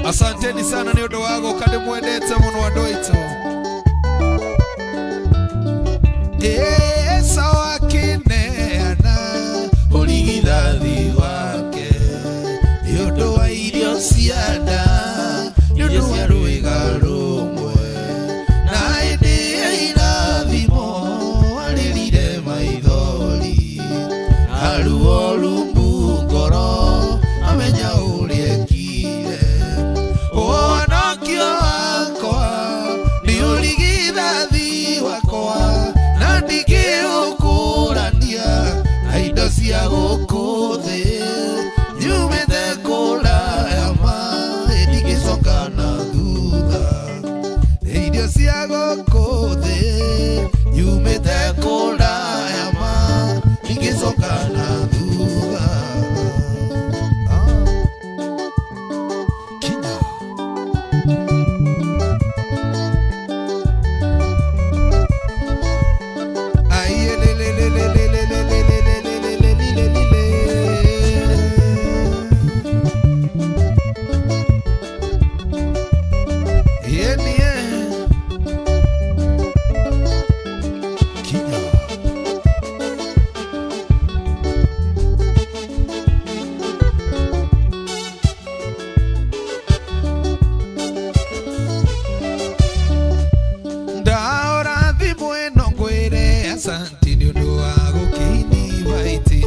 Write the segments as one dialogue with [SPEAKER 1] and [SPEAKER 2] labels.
[SPEAKER 1] Asanteni sana nĩ ũndũ wa gũka, ndĩmwendete mũno andũ aitũ. Esau akĩneana ũrigithathi wake nĩ ũndũ wa irio cia nda, nĩ ũndũ wa rwĩga rũmwe, na hĩndĩ ya irathimo arĩrire maithori na ruo rumbu ngoro amenya ũrĩa ekire. Ũhonokio wakwa nĩ ũrigithathi wakwa, na ndingĩũkũrania na indo cia gũkũ thĩ. Nyumĩte kũraya ma, ndingĩcoka na thutha. Nĩ irio cia gũkũ thĩ, nyumĩte kũraya ma, ndingĩcoka na thutha. Ah. Kinya. Ai, le, le, le, le, le, le, le, le, le, le, le, le, le, le, le, le. Yeni, ye. Kinya. Ndaora thimũ ĩno ngwĩre asanti nĩ ũndũ wa gũkĩinivaiti,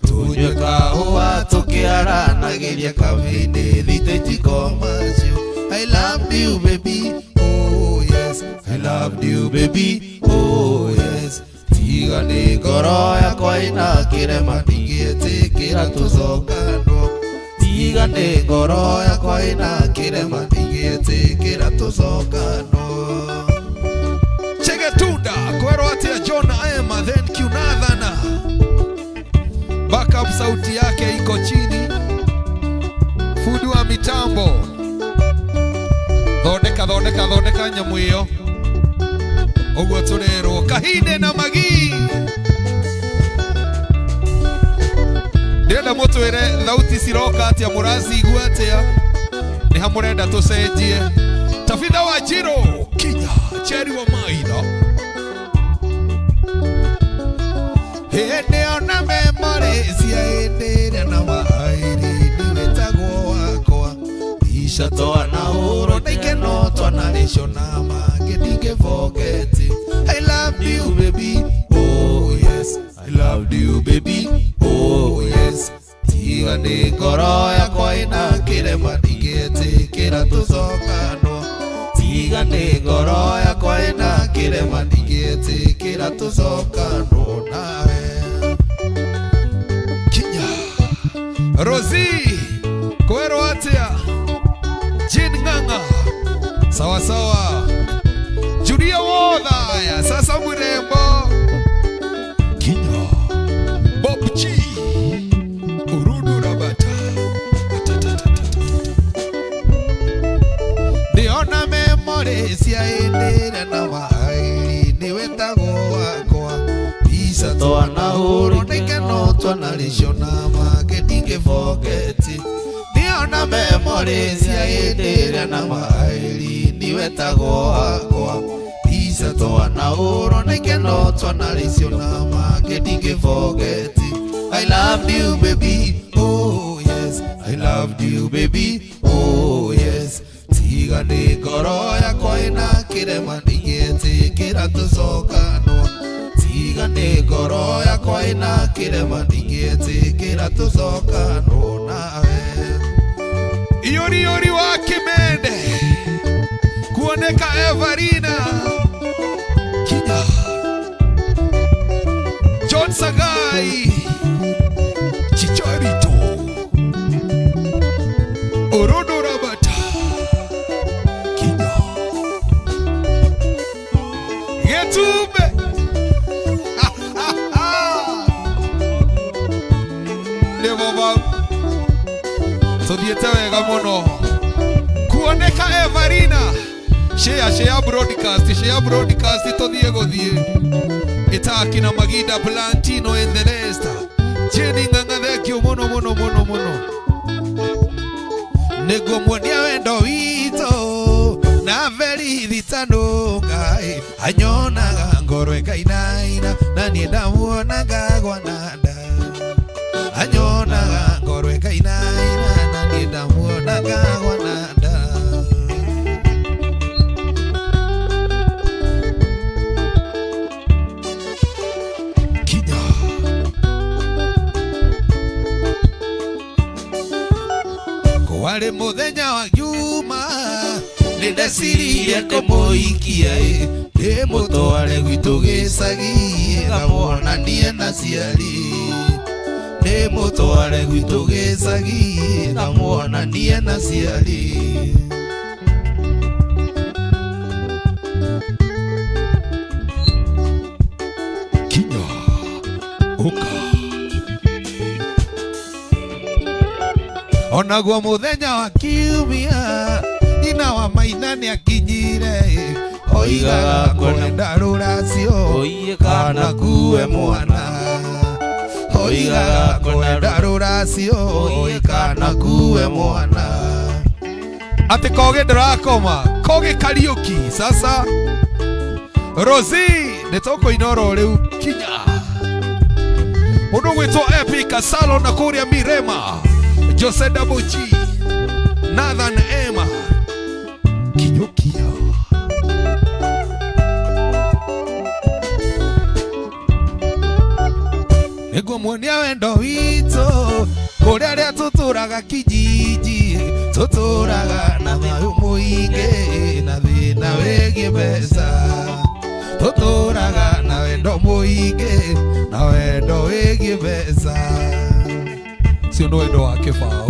[SPEAKER 1] tũnyue kahũa tũkĩaranagĩria kabĩndĩ thitĩti macio. I loved you, baby, oh yes. I loved you, baby, oh yes. Tiga nĩ ngoro yakwa ĩna kĩrema, ndingĩtĩkĩra tũcokanwo. Tiga nĩ ngoro yakwa ĩna kĩrema, ndingĩtĩkĩra tũcokanwo. Chegetunda kwero atia John Aema, then Kunathana. Backup sauti yake iko chini. Fundi wa mitambo, thondeka thondeka thondeka nyamu iyo uguo turerwo kahinde na magi. Ndĩrenda mũtwĩre thauti ciroka atia, mũracigua atia, nĩ ha mũrenda tũcenjie. Tabitha wa Njirũ, Kinya Cheri wa Maitho, hĩndĩ ona memory cia hĩndĩ ĩrĩa na mairĩ wĩtagwo wakwa, ica twanahũrwo na ikeno twanarĩcio na mangĩ ndingĩboketi. I love you, baby, oh yes. I loved you, baby, oh yes. Tiga nĩ ngoro yakwa ĩna kĩrema, ndingĩtĩkĩra tũcokanwo. Tiga nĩ ngoro yakwa ĩna kĩrema, ndingĩtĩkĩra tũcokanwo nawe. Kinya. Rosi, kwero atia Jane Ng'ang'a, sawa sawa. Julia Wodhaya, sasa mrembo. Kinya. Bob G, Urudu Rabata. Atatatatata. Ndiona memory cia hĩndĩ ĩrĩa na mairĩ nĩ wetagwo wakwa, mbica twanahũrwo na ikeno twanarĩcio na mangĩ ndingĩboketi. Ndiona memory cia hĩndĩ ĩrĩa na mairĩ nĩ wetagwo wakwa, mbica twanahũrwo na ikeno twanarĩcio na mangĩ ndingĩboketi. I loved you, baby, oh yes. I loved you, baby, oh yes. Tiga nĩ ngoro yakwa ĩna kĩrema, ndingĩtĩkĩra tũcokanwo. Tiga nĩ ngoro yakwa ĩna kĩrema, ndingĩtĩkĩra tũcokanwo nawe. Iyori wa Kimende kuoneka Everina. Kinya. John Sagai, Chicharito, Orodo Rabata. Kinya. Getumbe. Nĩmo mau tũthiĩte wega mũno. Kuoneka Everina, share share broadcast, share broadcast, tũthiĩ gũthiĩ itaki na Magida Plantino and the rest. Jenny Ng'ang'a, thank you mũno mũno mũno mũno. Nĩngũmuonia wendo witũ na Felicitano Ngai anyonaga ngoro ĩkainaina na niĩ ndamuonaga gwananda anyonaga ngoro ĩkainaina na niĩ ndamuonaga gwananda. Kinya kwarĩ mũthenya wa Juma nĩndeciririe kũmũhikia ndĩmũtware gwitũ gĩcagi ngamuonanie na ciari ndĩmũtware gwitũ gĩcagi ngamuonanie na ciari. Kinya ũka onaguo mũthenya wa kiumia nyina wa Maina nĩakinyire oigaga kwenda rũracio
[SPEAKER 2] Oiye
[SPEAKER 1] kana kuwe mwana oigaga kwenda rũracio kana kuwe mwana atĩ Kogi ndũrakoma Kogi Kariuki sasa Rosi nĩtũkũina oro rĩu kinya mũndũ ũgwĩtwo Epi Kasalo na kũrĩa Mirema Jose Double G Nathan Emma Kinyukia nĩngũmuonia wendo witũ kũrĩa arĩa tũtũraga kijiji tũtũraga na thayũ mũingĩ na thĩna wĩgiĩ mbeca tũtũraga na wendo mũingĩ na wendo wĩgiĩ mbeca cio nĩ wendo wa kĩbaũ.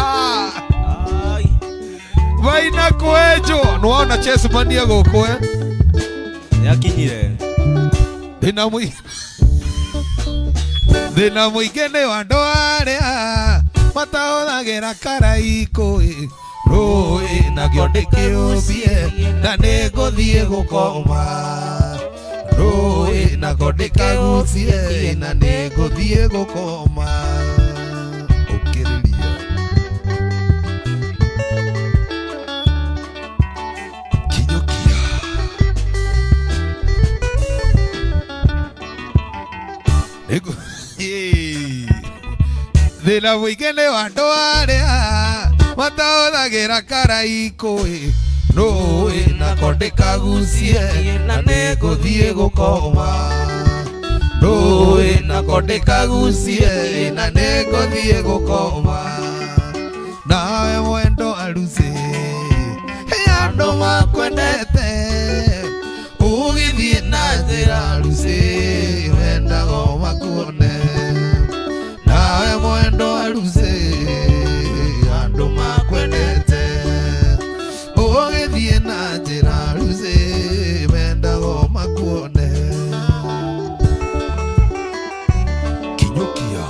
[SPEAKER 2] Ai.
[SPEAKER 1] Maina kwenjwo nĩwona Chessmania gũkũ eh?
[SPEAKER 2] Nĩakinyire.
[SPEAKER 1] Thĩna mũingĩ nĩ wa andũ arĩa matahũthagĩra karaikũ rũĩ nakĩo ndĩkĩũmbie na nĩngũthiĩ gũkoma rũĩ nako ndĩkagucie na nĩngũthiĩ gũkoma. Ũkĩrĩria kinyũkia thĩna mũingĩ nĩ wa andũ arĩa matahũthagĩra karaikũ rũĩ nako ndĩkagucie na nĩngũthiĩ gũkoma rũĩ nako ndĩkagucie na nĩngũthiĩ gũkoma nawe mwendo arusi andũ makwendete ũgĩthiĩ na njĩra arusi wendago makuone nawe mwendo arusi andũ makwendete ũgĩthiĩ na njĩra arusi wendago makuone. Kinyukia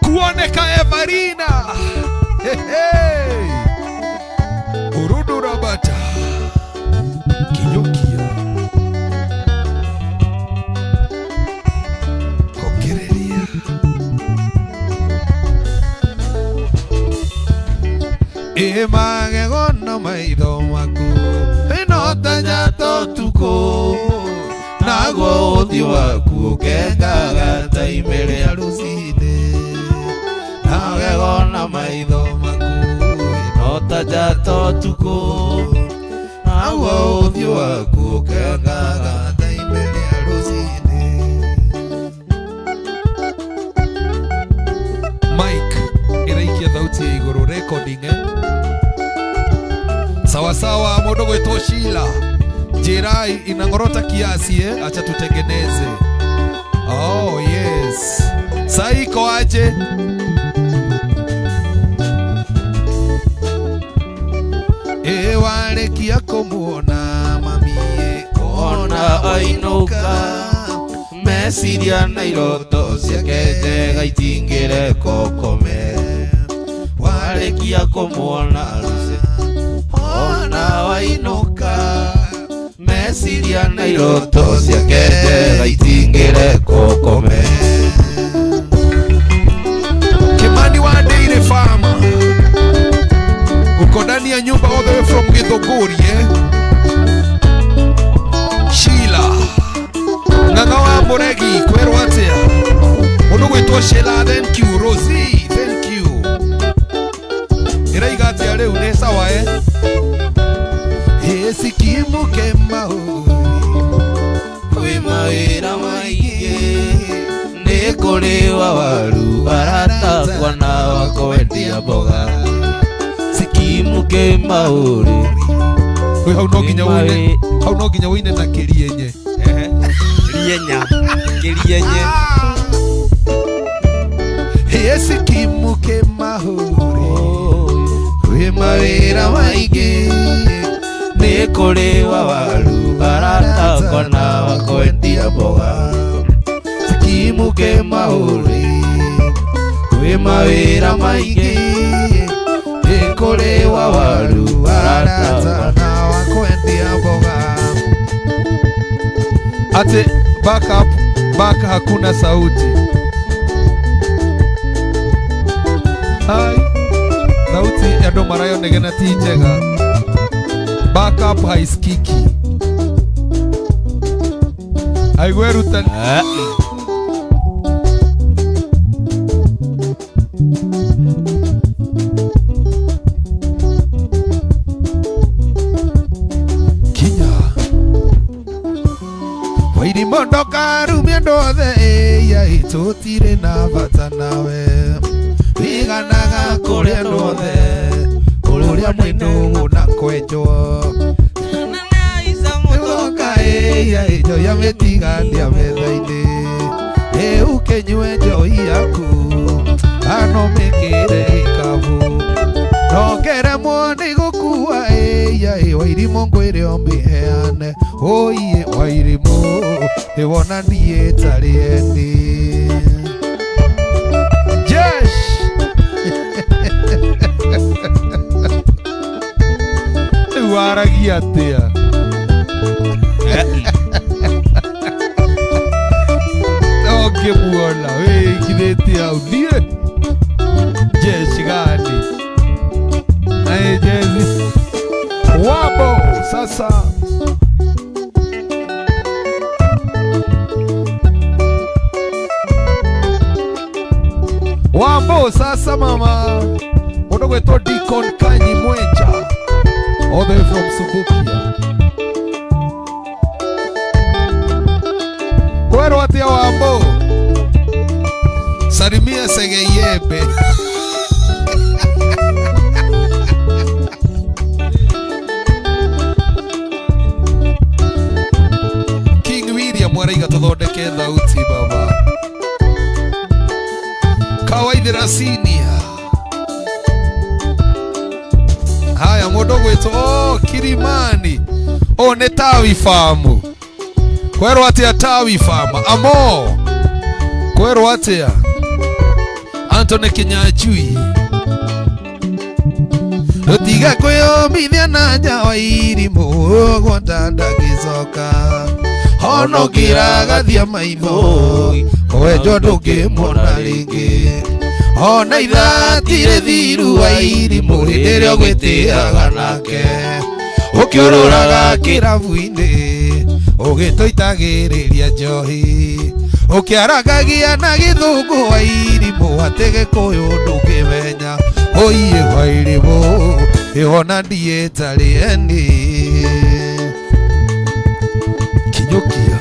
[SPEAKER 1] kuoneka Evarina. Hey, hey. Urudu Rabata Kinyukia Okereria Imagego na maitho maku ĩno ta njata ũtukũ naguo ũthiũ waku ũkengaga ta ime rĩa rũcinĩ magego na maitho maku ĩno ta njata ũtukũ naguo ũthiũ waku ũkengaga ta ime rĩa rũcinĩ. Mike ĩraikia thauti ya igũrũ recording eh? Sawa sawa mũndũ gwĩtwo Sheila Jirai inangorota kiasi eh? Acha tutengeneze. Oh yes. Sai iko aje? E warekia kumuona mamie
[SPEAKER 2] Ona ainũka meciria na iroto ciake njega itingĩreka ũkome warĩkia kũmuona rũciũ ona wainũka meciria na iroto ciake njega itingĩreka ũkome.
[SPEAKER 1] Kimani wa Ndĩrĩ
[SPEAKER 2] wa waru aratakwa na wakwendia mboga sikimuke mauri.
[SPEAKER 1] Wĩ hau no nginya wũine, hau no nginya wũine na kĩrienye.
[SPEAKER 2] Ehe. Rienya kĩrienye.
[SPEAKER 1] Yesikimuke mahuri wĩ mawĩra maingĩ.
[SPEAKER 2] Nĩ kũrĩ wa waru aratakwa na wakwendia mboga sikimuke mauri wĩ mawĩra maingĩ.
[SPEAKER 1] Nĩ kũrĩ wa waru arata na wakwendia mboga. Ate back up, back hakuna sauti. Hai, sauti andũ marayonegena ti njega. Back up haisikiki. Aigweruta. Kinya Wairimo ndokarumia andũ othe ĩya tũtirĩ na bata nawe. Wiganaga kũrĩ andũ othe ũrĩa mwĩnũgũ na kwenjwo. Nĩwoka ĩya njoya mĩtigania metha-inĩ. Ĩ ũkĩnyue njohi yaku ano mĩkĩre gĩkabu. Nongeremwo nĩ gũkua ĩya Wairimũ ngwĩre ũmĩheane. Oiye Wairimũ ĩwona niĩ tarĩ endi. Jesh. Rĩu waragia atĩa? Ũngĩmuona wĩigithĩtie hau niĩ jeshi gani? Ae jezi wabo sasa. Wambo sasa mama. Mũndũ gwĩtwo Deacon Kanyi Mwenja all the way from Subukia. Kwero atia Wambo. Salimia Segeyembe. King William araiga tuthondeke thauti baba. Kawaithira senior. Haya mũndũ gwĩtwo oh, Kirimani. Oh, nĩ Tawi Farm. Kwerwo atia Tawi Farm. Amo. Kwerwo atia Anthony Kinyanjui. Rũtiga kwĩyũmithia na nja wa irimũ ũguo ndandagĩcoka. Honokĩra gathia maitho wenjwo ndũngĩmuona rĩngĩ. Ona ithati rĩthiru wa irimũ hĩndĩ ĩrĩa ũgwĩtĩaga nake. Ũkĩũrũraga kĩrabu-inĩ ũgĩtũitagĩrĩria njohi. Ũkĩaragagia na gĩthũngũ wa irimũ atĩ gĩkũyũ ndũngĩmenya. Oiye Wairimũ ĩwona ndiĩ tarĩ eni. Kinyũkia.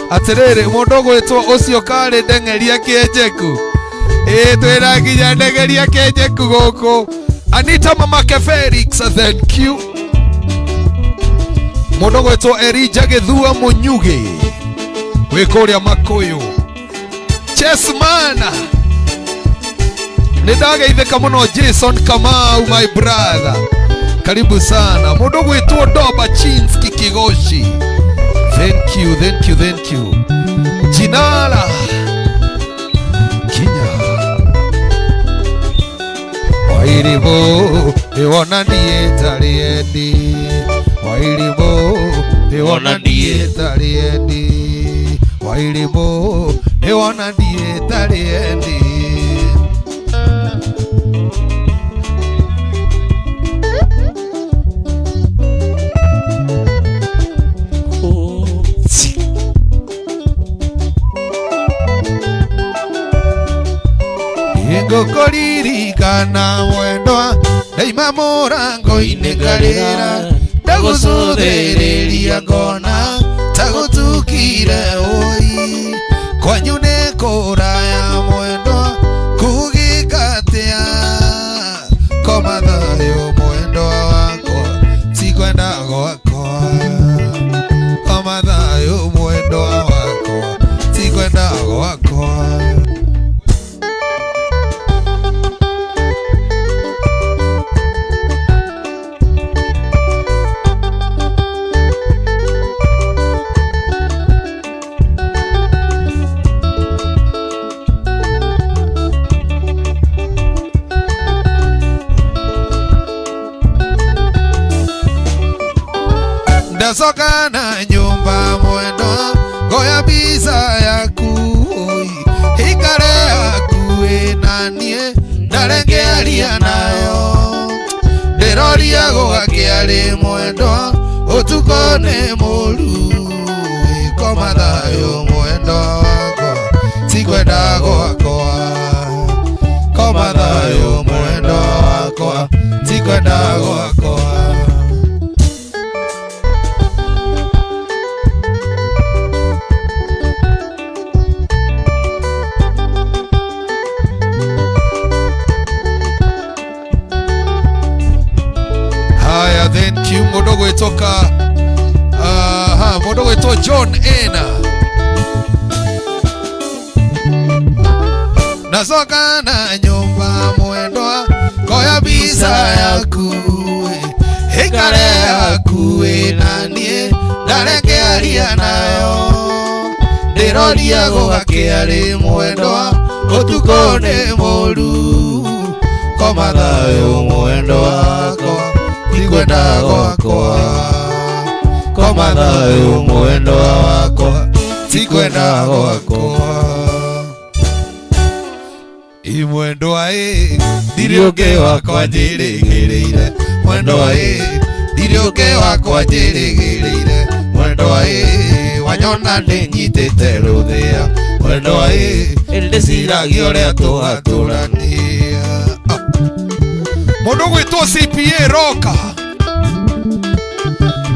[SPEAKER 1] Atĩrĩrĩ mũndũ ũgwĩtwo ũcio karĩ ndeng'eria kĩenjeku. Ĩ twĩna nginya ndeng'eria kĩenjeku gũkũ. Anita Mamake Felix, thank you. Mũndũ ũgwĩtwo Elijah Gĩthua Mũnyugĩ wĩ kũrĩa Makũyũ. Chessman. Nĩ ndageithĩka mũno Jason Kamau my brother. Karibu sana. Mũndũ ũgwĩtwo Doba Chinski Kigoshi. Thank you, thank you, thank you. Jinala. Kinya. Wairimo ĩwona niĩ tarĩ endi. Wairimo ĩwona niĩ tarĩ endi. Wairimo ĩwona niĩ tarĩ endi. Ngũkũririkana mwendwa ndaima mũrango-inĩ ngarĩra ndagũcũthĩrĩria ngona ta gũtukire ũi kwanyu nĩ kũraya mwendwa Ndacoka na nyũmba mwendwa ngoya mbica yaku ikare hakuhĩ na niĩ ndarengearia nayo ndĩroria gũgakĩarĩ mwendwa ũtukũ nĩ mũru koma thayũ mwendwa wakwa tikwenda gwakwa koma thayũ mwendwa wakwa tikwenda gwakwa. Haya, thank you mũndũ gwĩtũka aha mũndũ gwĩtwo John Ena. Nacoka na nyũmba mwendwa ngoya mbica yaku ikare hakuhĩ na niĩ ndarengearia nayo ndĩroria gũgakĩarĩ mwendwa ũtukũ nĩ mũru koma thayũ mwendwa wakwa tikwenda gwakwa koma thayũ mwendwa wakwa tikwenda gwakwa. Mwendwa ĩ ndirĩ ũngĩ wakwa njĩrĩgĩrĩire mwendwa ĩ ndirĩ ũngĩ wakwa njĩrĩgĩrĩire mwendwa ĩ wanyona ndĩnyitĩte rũthĩa mwendwa ĩ ndĩciragia ũrĩa tũhatũrania. Mũndũ gwĩtwo CPA Roka,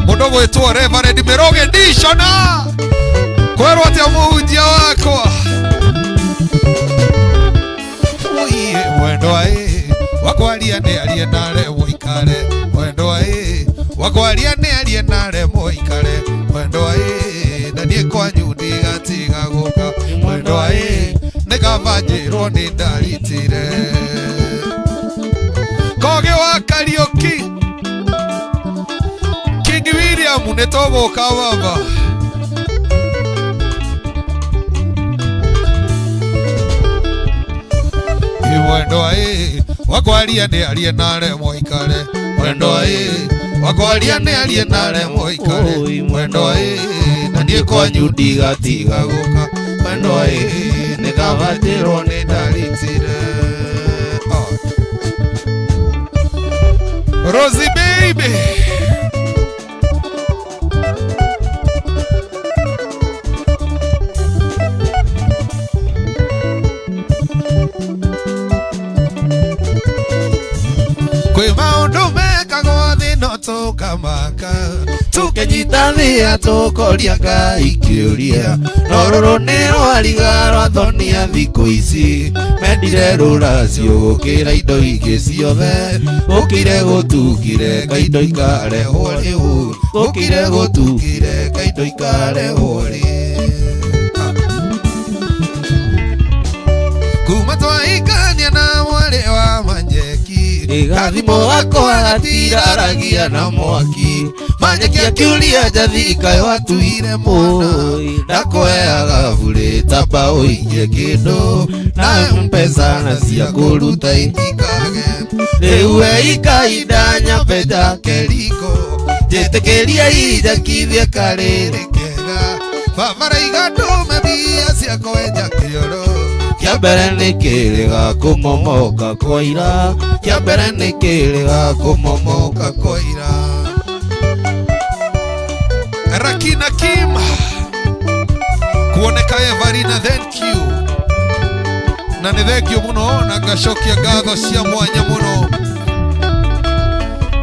[SPEAKER 1] mũndũ gwĩtwo Reverend Mĩroge Ndicona kwerwo atĩa mũhunjia wakwa mwendwa ĩ wakwaria nĩ arie nare mũikare mwendwa ĩ wakwaria nĩ arie nare mũikare mwendwa ĩ na niĩ kwanyu ndigatiga gũka mwendwa ĩ nĩ kaba njĩrwo nĩ ndaritire. Kogi wa Kariuki King William nĩ tũgũka baba. Mwendwa ĩ wakwaria nĩ arie nare mũikare mwendwa ĩ wakwaria nĩ arie nare mũikare mwendwa ĩ na niĩ kwanyu ndigatiga gũka mwendwa ĩ nĩ kaba njĩrwo nĩ ndaritire. Rosie baby. Kwĩ maũndũ mekagwo thĩ no tũkamaka tũkĩnyita thĩa tũkoria Ngai kĩũria no rũrũ nĩ rwariga rwathonia thikũ ici mendire rũracio gũkĩra indo ingĩ ciothe gũkire gũtukire kaindo ikarehwo rĩu gũkire gũtukire kaindo ikarehwo rĩ. Kuma twahikania na mwarĩ wa Manjeki gathimo gakwa gatiraragia na mwaki Manjeki akiuria njathi ikayo atuire mwana ndakũheaga burĩ ta mbaũ inye kĩndũ na mpesa na cia kũruta itikage rĩu we ikainda nyambe njake riko njĩtĩkĩria injakithie karĩrĩ kega baba raiga ndũme mbia cia kwenja kĩoro
[SPEAKER 2] Kĩa mbere nĩ kĩrĩga kũmomoka kwa ira kĩa mbere nĩ kĩrĩga kũmomoka
[SPEAKER 1] kwa ira. Rakina Kim kuoneka Evarina, thank you na nĩ thank you mũno na ngacokia ngatho cia mwanya mũno.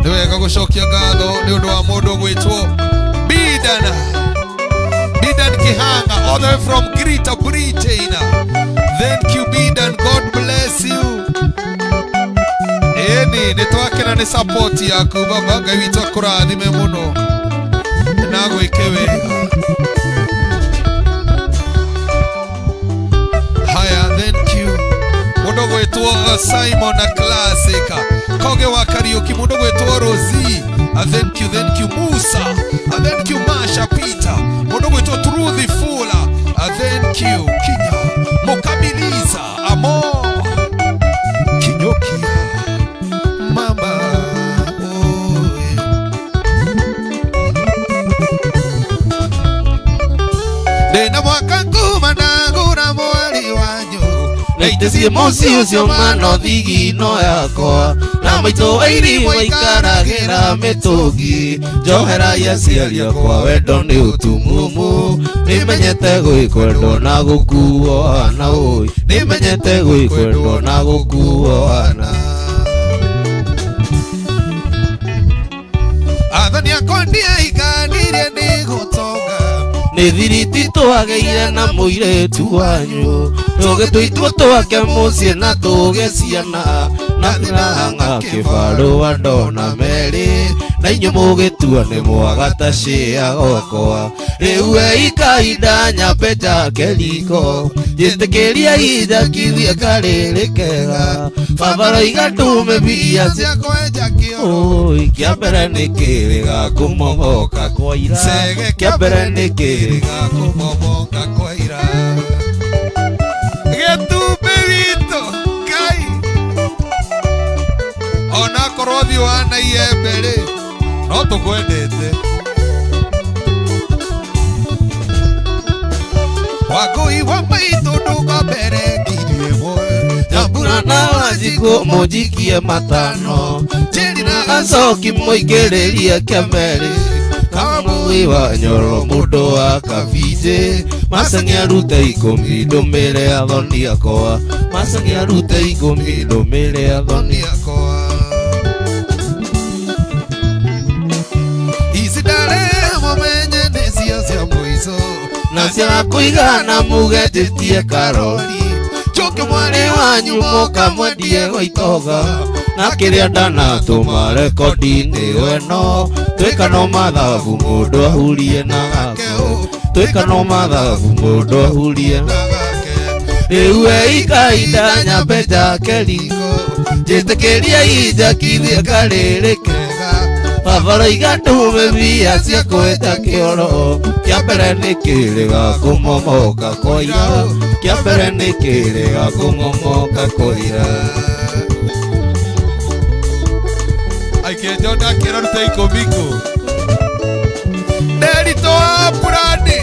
[SPEAKER 1] Nĩ wega gũcokia ngatho nĩ ũndũ wa mũndũ ũgwĩtwo Bidan Bidan Kihanga all the way from Greater Britain. Thank you Bidan, God bless you. Eni nĩ twakena nĩ support yaku baba, Ngai witũ akũrathime mũno na gwĩke wega. Haya, thank you mũndũ gwĩtwo Simon na Classic Koge wa Kariuki, mũndũ gwĩtwo Rosie, thank you, thank you Musa, thank you Masha Peter, mũndũ gwĩtwo Truth Fula, thank you Kinya Mukamiliza Amo Kinyokia Mama.
[SPEAKER 2] Ndĩciĩ mũciĩ ũcio mano thigino yakwa na maitũ airimũ aikaragĩra mĩtũngi njoheragia aciari akwa wendo nĩ ũtumumu nĩmenyete gwĩkwendwo na gũkuo ana ũi nĩmenyete gwĩkwendwo na gũkuo ana
[SPEAKER 1] Athani akwa ndiaiganirie nĩ gũtonga
[SPEAKER 2] nĩ thiriti twagĩire na mũirĩtu wanyu tũgĩtũitwo twake mũciĩ na tũgĩe ciana na thiranga kĩbarũa ndona merĩ na inyuĩ mũgĩtua nĩ mwaga ta cia gwakwa rĩu eikainda nyambe njake riko njĩtĩkĩria injakithie karĩrĩ kega baba roiga ndume mbia
[SPEAKER 1] cia kwenja kĩoro
[SPEAKER 2] Oi, kĩa mbere nĩ kĩrĩga kũmomoka kwa ira
[SPEAKER 1] Cege
[SPEAKER 2] kĩa mbere nĩ kĩrĩga
[SPEAKER 1] kĩrĩga kũmomoka kwa ira gĩtumbĩ witũ Ngai onakorwo thiũ wana iembe rĩ no tũkwendete Wangũi wa maitũ ndũkombere ngiri ĩmwe
[SPEAKER 2] Nyambura na Wanjikũ mũnjikie matano
[SPEAKER 1] Njeri na
[SPEAKER 2] acoki mũingĩrĩrie kĩamerĩ Kamũi wa Nyoro mũndũ wa Kabinjĩ Macang'i arute ikũmi ndũmĩre athoni akwa Macang'i arute ikũmi ndũmĩre athoni
[SPEAKER 1] akwa ici ndarĩ mũmenye nĩcio cia mũico
[SPEAKER 2] na cia kũigana mũgetĩtie karori
[SPEAKER 1] Njoke
[SPEAKER 2] mwarĩ
[SPEAKER 1] mwarĩ
[SPEAKER 2] wanyu mũkamwendie gwa itonga na kĩrĩa ndanatũma rekondi-inĩ weno twĩka no mathabu mũndũ ahurie na gake twĩka no mathabu mũndũ ahurie
[SPEAKER 1] na gake
[SPEAKER 2] rĩu eikainda nyambe njake riko njĩtĩkĩria injakithie karĩrĩ kega baba roiga ndume mbia cia kwenja kĩoro kĩa mbere nĩ kĩrĩga kũmomoka kwa ira kĩa mbere nĩ kĩrĩga kũmomoka kwa ira
[SPEAKER 1] Aikenjo ndakĩra rute ikũmi kũ Nderitũ wa Purani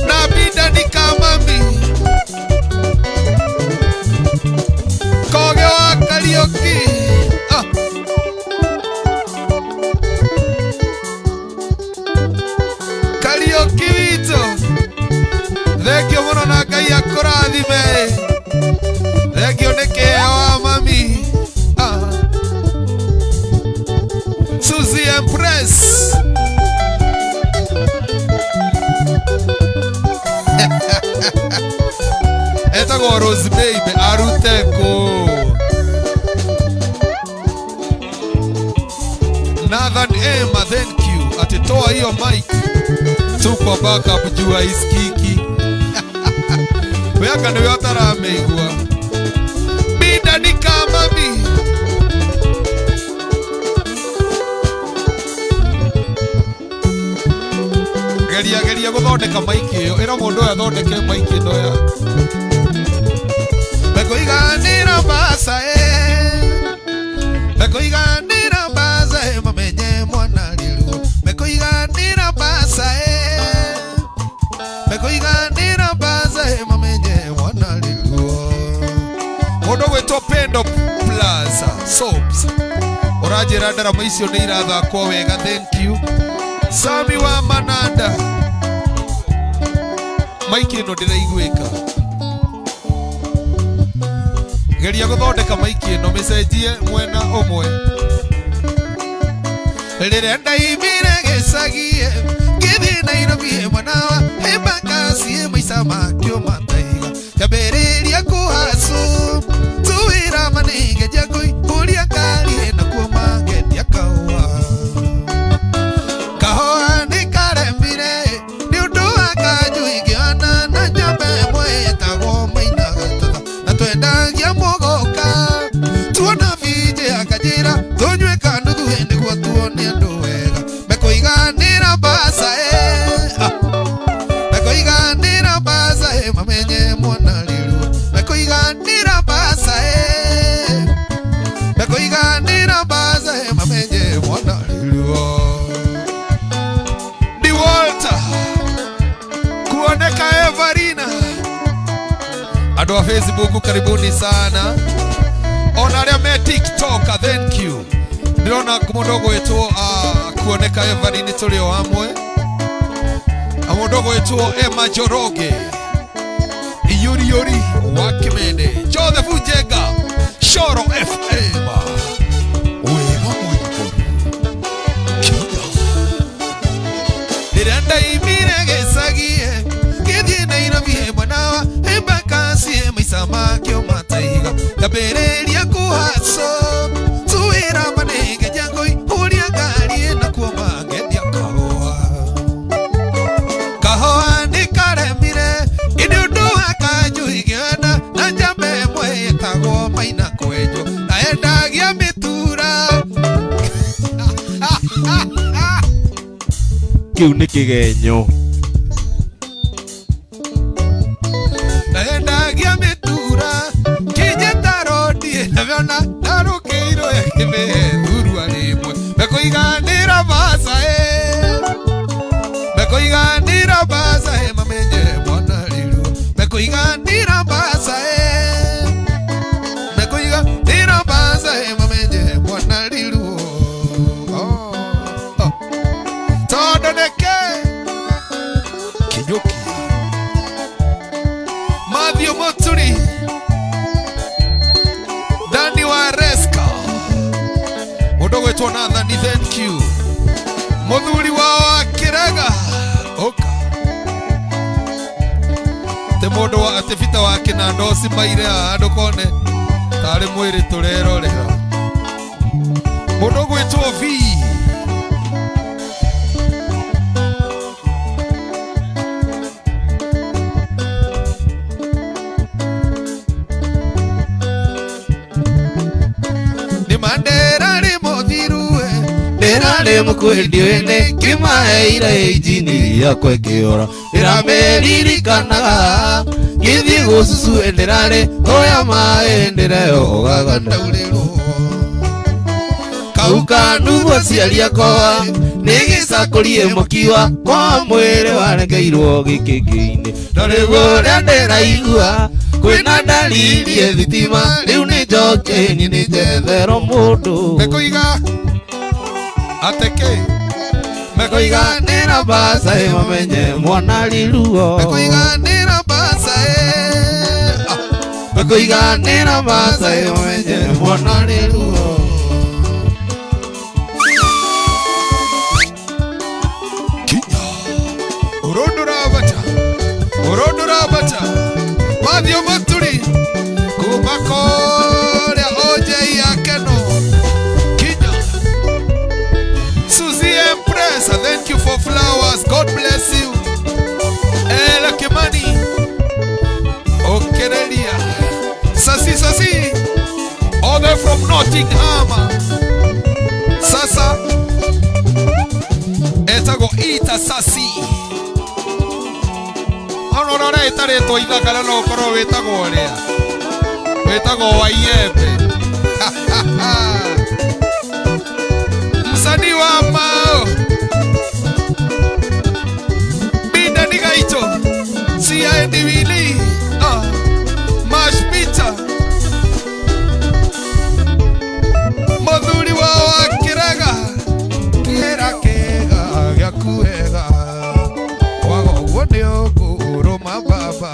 [SPEAKER 1] na Binda ni Kamami Koge wa Kariũki ah. Kariũki witũ thengio mũno na Ngai akũrathime thengio nĩ kĩheo wa mami ah. Susie Empress etagwo Rose Baby arute kũ Nathan Emma thank you atitoa hiyo mic tuko backup juu haisikiki weka nĩwe ũtaramĩigua Binda ni kamami geria geria gũthondeka maiki ĩyo ĩra mũndũ ũyũ athondeke maiki ĩno ya mekũiganĩra mbaca ĩ mekũiganĩra mbaca ĩ mamenye mwana rĩruo mekũiganĩra mbaca ĩ mekũiganĩra mbaca ĩ mamenye mwana rĩruo mũndũ gwĩtwo Pendo Plaza Soaps ũranjĩra ndarama icio nĩ irathakwo wega thank you Sami wa Mananda maiki ĩno ndĩraiguĩka geria gũthondeka maiki ĩno mĩcenjie mwena ũmwe rĩrĩa ndaimire gĩcagi ngĩthiĩ Nairobi mwena wa Embakasi maica makĩo mataiga kĩambĩrĩria kũhacũ tuwĩra manĩngeria kũihũria ngari nakuo mangendia kahũa kahũa nĩ karemire nĩ ũndũ wa kanjũ ingĩona na nyambe ĩmwe ĩtagwo Maina Gatatha na twendagia mũgũka tuona BJ akanjĩra tũnyue kanuthu nĩguo tuone andũ wega mekũiganĩra mbaca ĩ mekũiganĩra mbaca ĩ mamenye mwana rĩruo mekũiganĩra mbaca ĩ mekũiganĩra mbaca ĩ mamenye mwana rĩruo Di Walter kuoneka Evarina Andũ a Facebook karibuni sana, ona arĩa me TikTok, thank you. Ndĩrona mũndũ ũgwĩtwo kuoneka Evelyn tũrĩ o hamwe, na mũndũ ũgwĩtwo Emma Njoroge, Yuri Yuri wa Kimende, Joseph Njenga, Shoro FM, wega mũingĩ kinya. Rĩrĩa ndaimire gĩcagi ngĩthiĩ Nairobi mwena wa Embakasi, maica makĩo mataiga ngambĩrĩria kũhaco tuwĩra manenge jangoi ũrĩa ngari nakuo mangendia kahũa kahũa nĩ karemire ĩndĩ ũndũ wa kanjũ igĩona na njamba ĩmwe ĩtagwo Maina Kwenjwo na endagia mĩtura.
[SPEAKER 2] Kĩu nĩ kĩgenyo.
[SPEAKER 1] Naendagia mĩtura kĩnjĩta rodi naviona ndarũkĩirwo ĩkĩmĩthurua rĩmwe mekũiganĩra baca ĩ mekũiganĩra baca ĩ mamenye mwana rĩruo mekũiganĩra baca ĩ mekũiganĩra baca ĩ mamenye mwana rĩruo. Oh, oh. Tondũ nĩkĩ Kinyũkia Matthew Muturi, Dani wa Reska, mũndũ ũgwĩtwo Nathan, thank you. Mũthuri wa Wakĩrega, ũka tĩ mũndũ wa atĩ Bita wa Kĩnanda ũcimaire haha ndũkone tarĩ mwĩrĩ tũrerorera. Mũndũ ũgwĩtwo V nĩ mandera rĩ mũthirue
[SPEAKER 2] Ndĩrarĩ mũkwendio ĩnĩ kĩmaheire injini yakwa ĩkĩũra ndĩramĩririkanaga ngĩthiĩ gũcucu ndĩrarĩ oya maĩ ndĩreogaga
[SPEAKER 1] ndaurĩrwo
[SPEAKER 2] kau kanugwo aciari akwa nĩ gĩcakũrie mũkiwa kwa mwĩrĩ warekeirwo gĩkĩngĩ-inĩ ndorĩguo ũrĩa ndĩraigua kwĩna ndariri ya thitima rĩu nĩ njoke niĩ nĩ njetherwo mũndũ
[SPEAKER 1] mekũiga ateke
[SPEAKER 2] mekũiganĩra mbaca ĩ mamenye mwana riruo
[SPEAKER 1] mekũiganĩra mbaca ĩ
[SPEAKER 2] mekũiganĩra mbaca ĩ mamenye mwana riruo.
[SPEAKER 1] Kinya ũrũndũra bata ũrũndũra bata Matthew Muturi kuma kũrĩa OJ ya Keno Kinya. Susie Empress, thank you for flowers, God bless you. Ella Kimani Okerelia Sasi Sasi all the way from Nottingham. Sasa etagwo Ita Sasi ona ũrĩa ĩtarĩtwo ithaka na no ũkorwo wĩtagwo ũrĩa wĩtagwo Waiembe. Msanii wa mao Binda Nigaicho CID Willy Mash Peter Mũthuri wa Wakĩrega kĩra kĩga gĩaku wega kwaga ũguo nĩ ũkũrũma baba.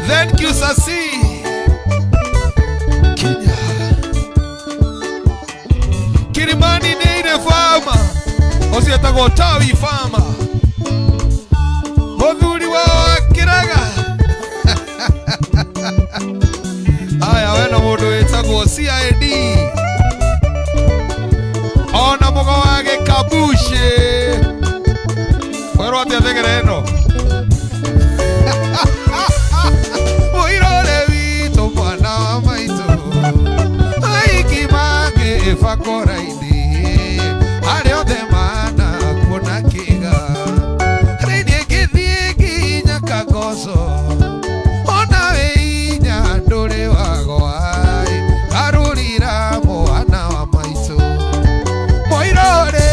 [SPEAKER 1] Thank you Sasi Kinya Kirimani nĩ farmer ũcio etagwo Tawi farmer Mũthuri wa Wakĩrega. Aya wena mũndũ wĩtagwo CID ona mũgo wa gĩkabuci kwerwo atĩa thegere ĩno mũirore witũ mwana wa maitũ aiki mangĩbakũra-inĩ arĩa othe manakuona kĩga rĩrĩa ngĩthiĩ nginya Kagoco ona wĩ inya ndũrĩ wagwa karũrira mwana wa maitũ mũirore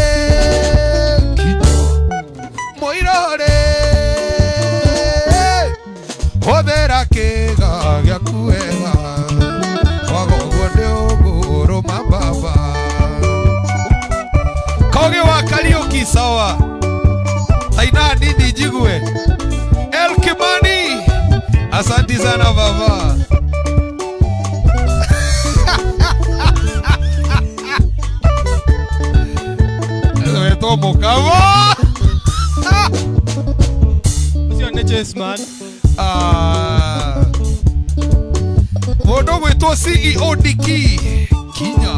[SPEAKER 1] kinya mũirore Sana baba. Wetwo mũkamo.
[SPEAKER 3] Ũcio nĩ Chessman.
[SPEAKER 1] Ah. Mũndũ gwĩtwo CEO Diki Kinya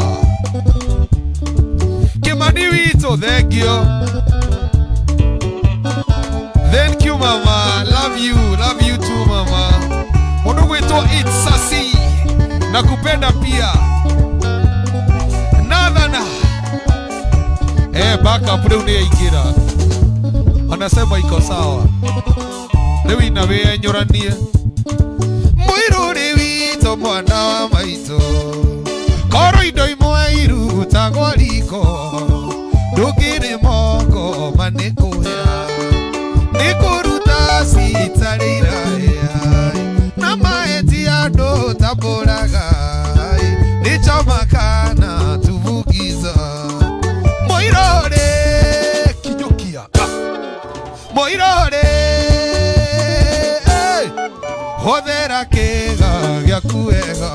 [SPEAKER 1] Kimani witũ, thank you. Thank you mama, love you, love you too mama. Mũndũ gwĩtwo Itsasi, nakupenda pia. Nathana. Backup rĩu nĩ yaingĩra. Anasema iko sawa. Rĩu ina wĩenyũranie. Mũirũrĩ witũ mwana wa maitũ, korwo indo imwe irutagwo riko, ndũngĩrĩ moko ma nĩ kũhĩa, nĩ kũruta citarĩ iraya, na maeti andũ tambũraga, nĩ choma kana tubugiza. Mũirũrĩ kinyũkia, mũirũrĩ hũthĩra kĩga gĩaku wega,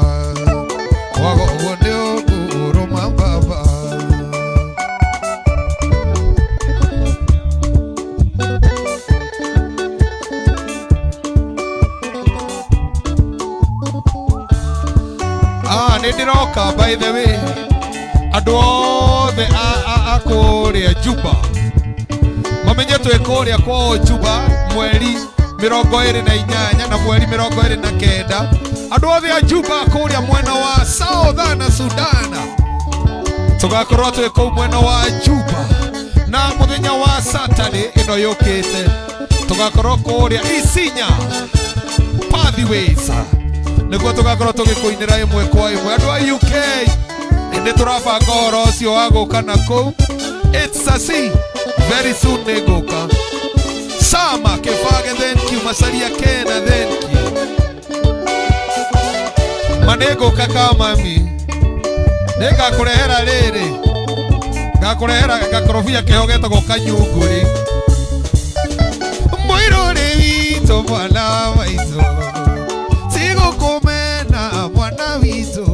[SPEAKER 1] kwaga ũguo nĩ ũkũrũma baba. Ah, nĩ ndĩroka by the way, andũ othe a kũrĩa Juba mamenye twĩ kũrĩa kwao Juba mweri 28 na mweri 29. Andũ othe a Juba kũrĩa mwena wa Southern Sudan tũgakorwo twĩ kũu mwena wa Juba, na mũthenya wa Saturday ĩno yũkĩte tũgakorwo kũrĩa Isinya Pathways, nĩguo tũgakorwo tũgĩkũinĩra ĩmwe kwa ĩmwe. Andũ a UK nĩ tũrabanga ũhoro ũcio wa gũka na kũu. It's a C very soon nĩ ngũka. Sama Kefage, thank you. Masaria Kena, thank you. Manĩngũka ka mami, nĩngakũrehera rĩrĩ, ngakũrehera gakorobia keho getagwo kanyungũrĩ. Mũirũrĩ witũ mwana wa maitũ, tigũkũmena mwana witũ,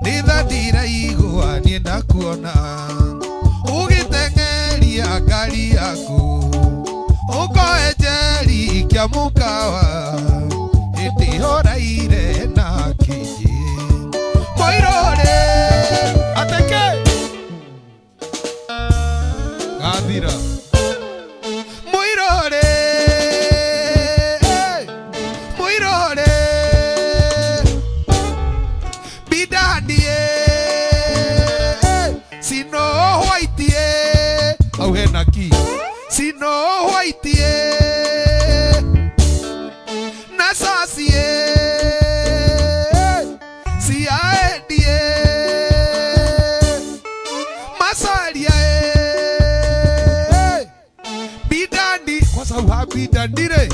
[SPEAKER 1] nĩ tha ndiraigua niĩ ndakuona ũgĩteng'eria ngari yaku, ũkoenjeri kĩa mũkawa, hĩndĩ horaire na kĩnjĩ. Mũirũrĩ ateke gathira. Mũirũrĩ, mũirũrĩ bidadie sino white, hau hena ki sino white na sasie siaendie masaria bidandi kwanza hau bidandire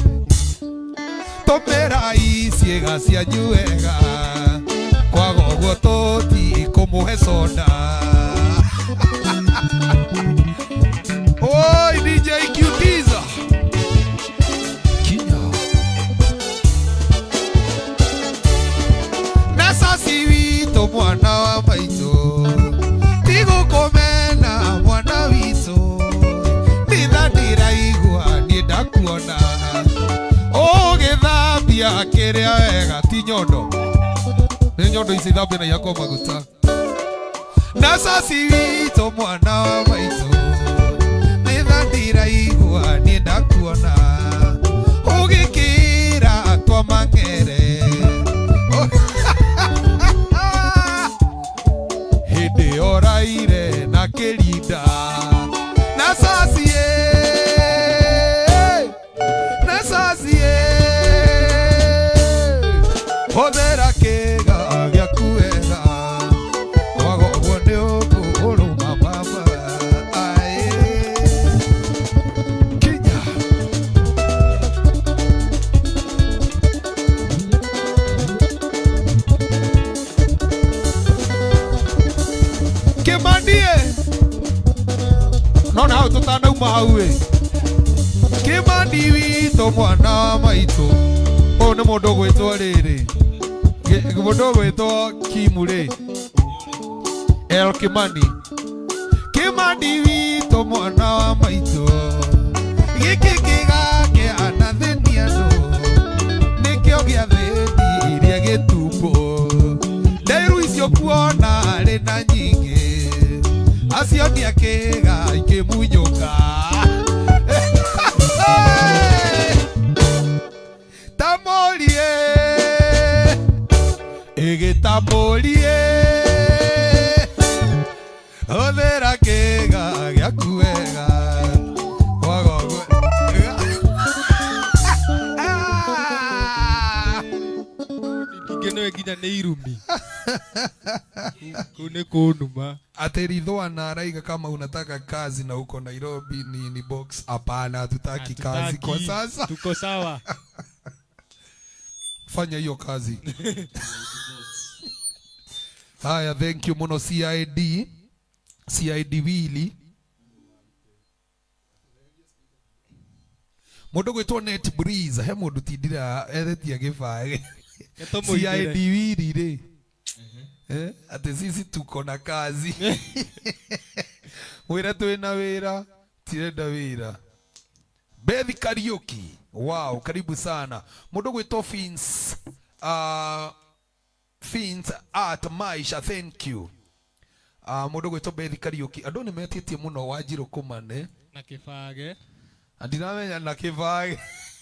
[SPEAKER 1] tũmĩrai ciĩga cianyu wega, kwaga ũguo tũtikũmũhe soda. Oi DJ Qtiza Kinya na sasi witũ mwana wa maitũ, tigũkũmena mwana witũ, nĩ tha ndĩraigua niĩ ndakuona ũgĩthambia kĩrĩa wega, ti nyondo, nĩ nyondo ici thambia na ihakwo maguta. Na sasi witũ mwana wa maitũ, nĩ tha ndĩraigua niĩ ndakuona ũgĩkĩra twa mang'ere. Hĩndĩ oraire na kĩrinda na sasie, na sasie hũthĩra kĩga gĩaku wega, kwaga ũguo nĩ ũkũrũma baba. Aĩ Kinya Kimanie nona hau tũtanauma hau ĩ. Kimani witũ mwana wa maitũ, Ũyũ nĩ mũndũ ũgwĩtwo rĩrĩ, mũndũ ũgwĩtwo Kimu rĩ, El Kimani. Kimani witũ, mwana wa maitũ, gĩkĩ kĩgake anathĩnia andũ, nĩkĩo gĩathĩnirie gĩtumbo. Nderu icio kuona arĩ na nyingĩ, acio nĩ akĩga ikĩmunyũka. Tamũrie ĩgĩtamũrie, hũthĩra kĩga gĩaku wega, kwaga ũguo. Ah!
[SPEAKER 3] Ningĩ nĩwe nginya nĩ irumi kũu nĩ kũnuma.
[SPEAKER 1] Ati Ridhwana araiga kama unataka kazi na uko Nairobi ni box. Hapana, hatutaki kazi kwa
[SPEAKER 3] Hatutaki.
[SPEAKER 1] sasa.
[SPEAKER 3] Tuko sawa.
[SPEAKER 1] Fanya hiyo kazi. Haya, thank you muno CID. CID Willy. Mundu gwitwo Net Breeze, he mundu tindira eretia gibage.
[SPEAKER 3] Tũmũigĩre.
[SPEAKER 1] CID Willy rĩ. Eh, ati sisi tuko na kazi. Wĩra twĩna wĩra, tirenda wĩra. Bethi Kariuki. Wow, karibu sana. Mundu gwitwo Fins, Fins at Maisha, thank you. Mundu gwitwo Bethi Kariuki. Andu nĩ metĩtie mũno Wanjirũ kũmane.
[SPEAKER 3] Na kĩbage.
[SPEAKER 1] Na ndiramenya na kĩbage.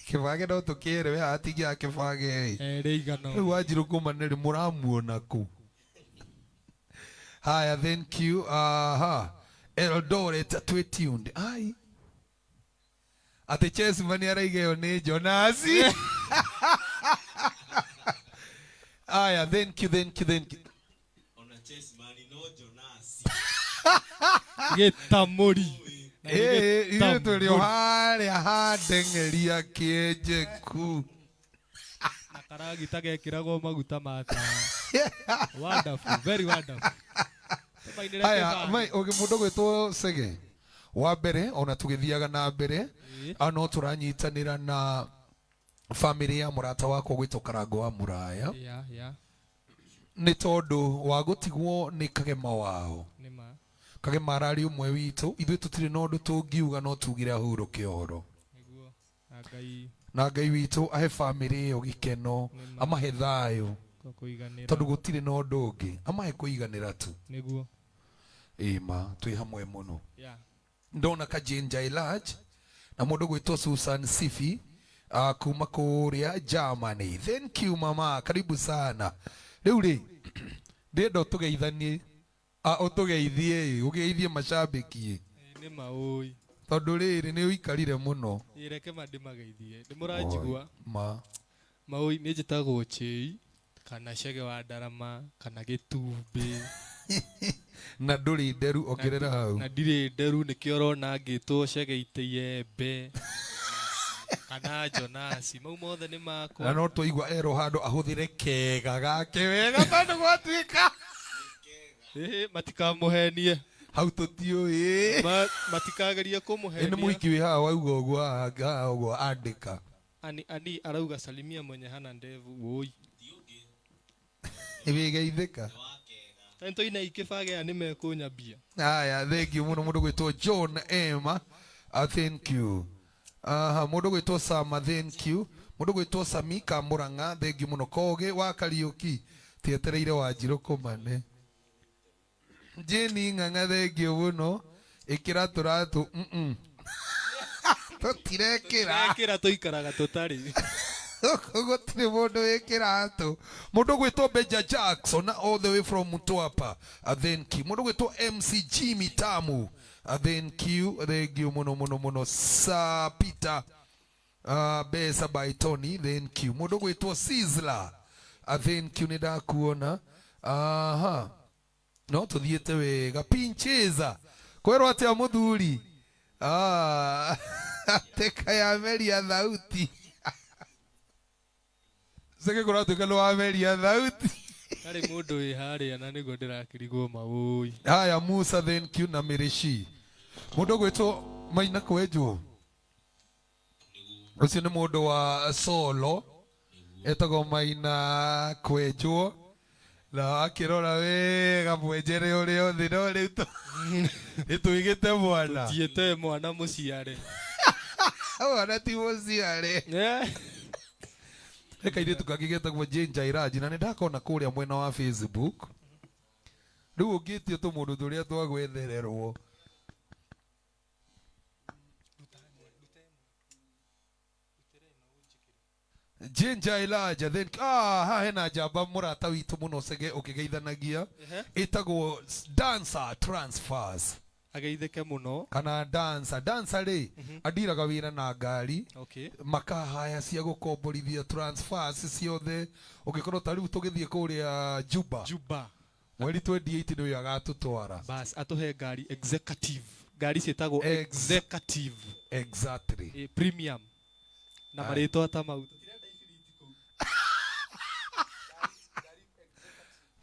[SPEAKER 1] Kĩbage no tũkĩere we hatingia kĩbage.
[SPEAKER 3] Erĩ igano.
[SPEAKER 1] Rĩu Wanjirũ kũmane rĩ mũramuona kũ? Haya, thank you. Aha. Eldoret twĩ tuned. Ai. Atĩ Chesman araiga ĩyo nĩ Jonasi. Aya, thank you, thank you, thank you.
[SPEAKER 2] Ona Chessman no Jonas.
[SPEAKER 3] Gĩtamũri. Na nĩ
[SPEAKER 1] Ĩĩ, ithuĩ tũrĩ o
[SPEAKER 3] gĩtamũri.
[SPEAKER 1] harĩa handeng'eria kĩenjeku.
[SPEAKER 3] Na karagita gekĩragwo maguta ma tawa. Wonderful, very wonderful. Tũmainĩre
[SPEAKER 1] Aya,
[SPEAKER 3] kĩbage.
[SPEAKER 1] mai ũngĩ mũndũ gwĩtwo Sege. Wa mbere ona tũgĩthiaga na mbere, no tũranyitanĩra na famĩlĩ ya mũrata wakwa gwĩtwo Karango wa Mũraya,
[SPEAKER 3] Yeah.
[SPEAKER 1] nĩ tondũ wa gũtigwo nĩ Kagema wao.
[SPEAKER 3] Nĩ ma.
[SPEAKER 1] Kagema ararĩ ũmwe witũ, ithuĩ tũtirĩ na ũndũ tũngiuga no tugire ahurũke ũhoro.
[SPEAKER 3] Nĩguo. Na Ngai
[SPEAKER 1] Na Ngai witũ ahe famĩlĩ ĩyo gĩkeno,
[SPEAKER 3] Nĩ ma.
[SPEAKER 1] amahe thayũ,
[SPEAKER 3] kwa kũiganĩra.
[SPEAKER 1] tondũ gũtirĩ na ũndũ ũngĩ, amahe kũiganĩra tu.
[SPEAKER 3] Nĩguo.
[SPEAKER 1] Ĩma, twĩ hamwe mũno.
[SPEAKER 3] Yeah.
[SPEAKER 1] Ndona Kajenja Elaj na mũndũ gwĩtwo Susan Sifi, kuma kũrĩa Germany. Thank you mama, karibu sana. Rĩu rĩ, ndĩrenda ũtũgeithanie, ũtũgeithie, ũgeithie macambĩki,
[SPEAKER 3] Ĩ, nĩ ma ũĩ.
[SPEAKER 1] tondũ rĩrĩ nĩ ũikarire mũno.
[SPEAKER 3] Ĩ, reke ma ndĩmageithie. Nĩ mũranjigua?
[SPEAKER 1] Ma.
[SPEAKER 3] Maũi, nĩ njĩtagwo Chei kana Cege wa Ndarama kana Gĩtumbĩ.
[SPEAKER 1] Na ndũrĩ nderu, ongerera hau.
[SPEAKER 3] Na ndirĩ nderu, nĩkĩo ũrona ngĩtwo Cege Iteiembe kana Jonasi. Mau mothe nĩ makwa.
[SPEAKER 1] Na no twaigua erwo handũ ahũthĩre kega gake wega tondũ gwatuĩka.
[SPEAKER 3] Ĩ, matikamũhenie.
[SPEAKER 1] Hau tũtiũĩ.
[SPEAKER 3] Matikagerie
[SPEAKER 1] Ĩ, nĩ
[SPEAKER 3] kũmũhenia.
[SPEAKER 1] mũhiki wĩ haha wauga ũguo, haha ũguo andĩka.
[SPEAKER 3] Ani arauga salimia mwenye hana ndevu. Woi.
[SPEAKER 1] Wĩgeithĩka.
[SPEAKER 3] Nĩ ikĩbage aya nĩ mekũnyambia.
[SPEAKER 1] Haya, thank you mũno mũndũ gwĩtwo John M. Thank you. Aha, mũndũ gwĩtwo Sama, thank you. Mũndũ gwĩtwo Samika Murang'a, thank you mũno. Kogi wa Kariuki, tietereire Wanjirũ kũmane. Jane Ng'ang'a, thank you mũno. Ĩkĩra tũratũ. Tũtirekĩra.
[SPEAKER 3] Ekĩra tũikaraga tũtarĩ.
[SPEAKER 1] Gũtirĩ mũndũ wĩkĩratũ. Mũndũ gwĩtwo Benja Jackson all the way from Mtwapa, thank you. Mũndũ gwĩtwo MC Jimmy Tamu, thank you, thank you mũno mũno mũno. Sir Peter, Besa by Tony, thank you. Mũndũ gwĩtwo Sizzla, thank you, nĩ ndakuona. Aha, no tũthiĩte wega. Pincheza kwĩrwo atĩa mũthuri? Teka ya meria thauti. Sege kũratuĩka nĩ wameria thauti.
[SPEAKER 3] Harĩ mũndũ wĩ harĩa na nĩguo ndĩrakĩrigwo maũi.
[SPEAKER 1] Haya, Musa, thank you na Mirishi. Mũndũ gwĩtwo Maina Kwenjwo, ũcio nĩ mũndũ wa solo. Etagwo Maina Kwenjwo na akĩrora wega mwenjere ũrĩa ũthĩ no rĩu nĩtũigĩte mwana.
[SPEAKER 3] Thiĩte mwana mũciare.
[SPEAKER 1] Mwana ti mũciare. He kairĩtu kangĩ getagwo Jane Jairaji na nĩ ndakona kũrĩa mwena wa Facebook. Rĩu ũngĩtio tũmũndũ tũrĩa twagwethererwo. Jane Elijah then haha hena njamba mũrata witũ mũno Chege ũkĩgeithanagia ĩtagwo Dancer Transfers.
[SPEAKER 3] Ageithĩke mũno.
[SPEAKER 1] Kana dancer dancer rĩ andiraga wĩra na ngari.
[SPEAKER 3] Okay.
[SPEAKER 1] Makahaya cia gũkomborithia transfers ciothe ũngĩkorwo ta rĩu tũgĩthiĩ kũrĩa Juba.
[SPEAKER 3] Juba.
[SPEAKER 1] Mweri 28 nĩwe agatũtwara.
[SPEAKER 3] Bas atũhe ngari executive. Ngari ciĩtagwo executive.
[SPEAKER 1] Exactly.
[SPEAKER 3] Premium. Na marĩtwa ta mau.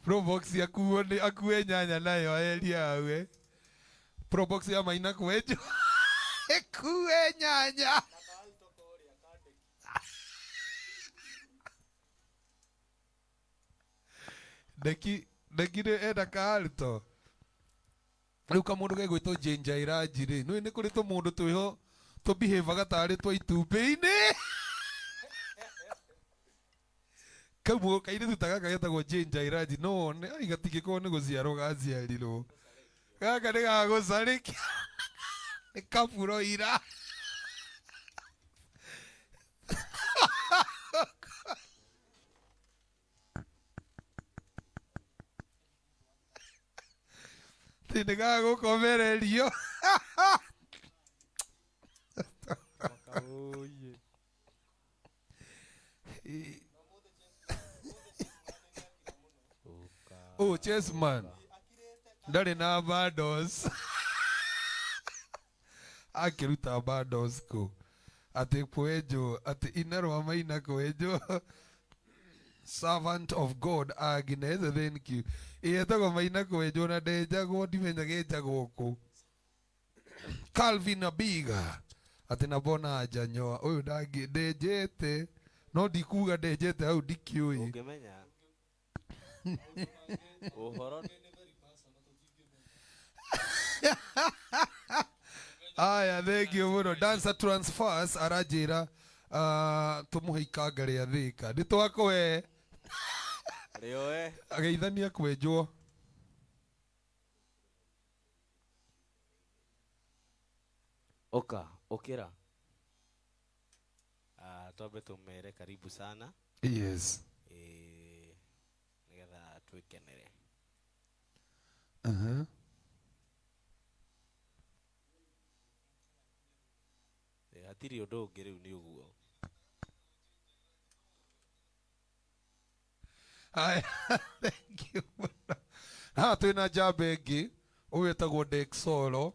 [SPEAKER 1] Probox akuo nĩ akue nyanya nayo aeria hau eh. Probox ya Maina Kwenjwo ĩkue nyanya. Ndeki ndeki nĩ enda ka alto. Rĩu kamũndũ gegwĩtwo Jane Jairaji rĩ, nĩũĩ nĩ kũrĩ tũmũndũ twĩho tũbehavaga tarĩ twa itumbĩ-inĩ. Kau kairĩtu ta gaka getagwo Jane Jairaji no wone ai gatingĩkorwo nĩ gũciarwo gaciarirwo. Gaka nĩ gagũcarĩkia. Nĩ kaburoira. Atĩ nĩ gagũkomererio. Oh, chessman. Ndarĩ na bandos. Akĩruta bandos kũ? Atĩ kwenjwo, atĩ inarwa Maina Kwenjwo. Servant of God Agnes, thank you. Ĩetagwo Maina Kwenjwo na ndenjagwo ndimenyaga ĩnjagwo kũ. Calvin Abiga atĩ na mbona anjanyoa ũyũ ndangĩ ndenjete no ndikuga ndenjete hau ndikĩũĩ.
[SPEAKER 2] Ũngĩmenya ũhoro.
[SPEAKER 1] Aya, thank you mũno. Dancer Transfers aranjĩra tũmũhe ikanga rĩa Thĩka. Nĩ twakũhe.
[SPEAKER 2] Rĩoe.
[SPEAKER 1] Ageithania kwenjwo.
[SPEAKER 2] Oka, okera. Twambe tũmere karibu sana.
[SPEAKER 1] Yes.
[SPEAKER 2] Nĩgetha twĩkenere. Hatirĩ ũndũ ũngĩ rĩu nĩ ũguo.
[SPEAKER 1] Aya, thank you mũno. Haha twĩna njamba ĩngĩ ũyũ wĩtagwo Dexolo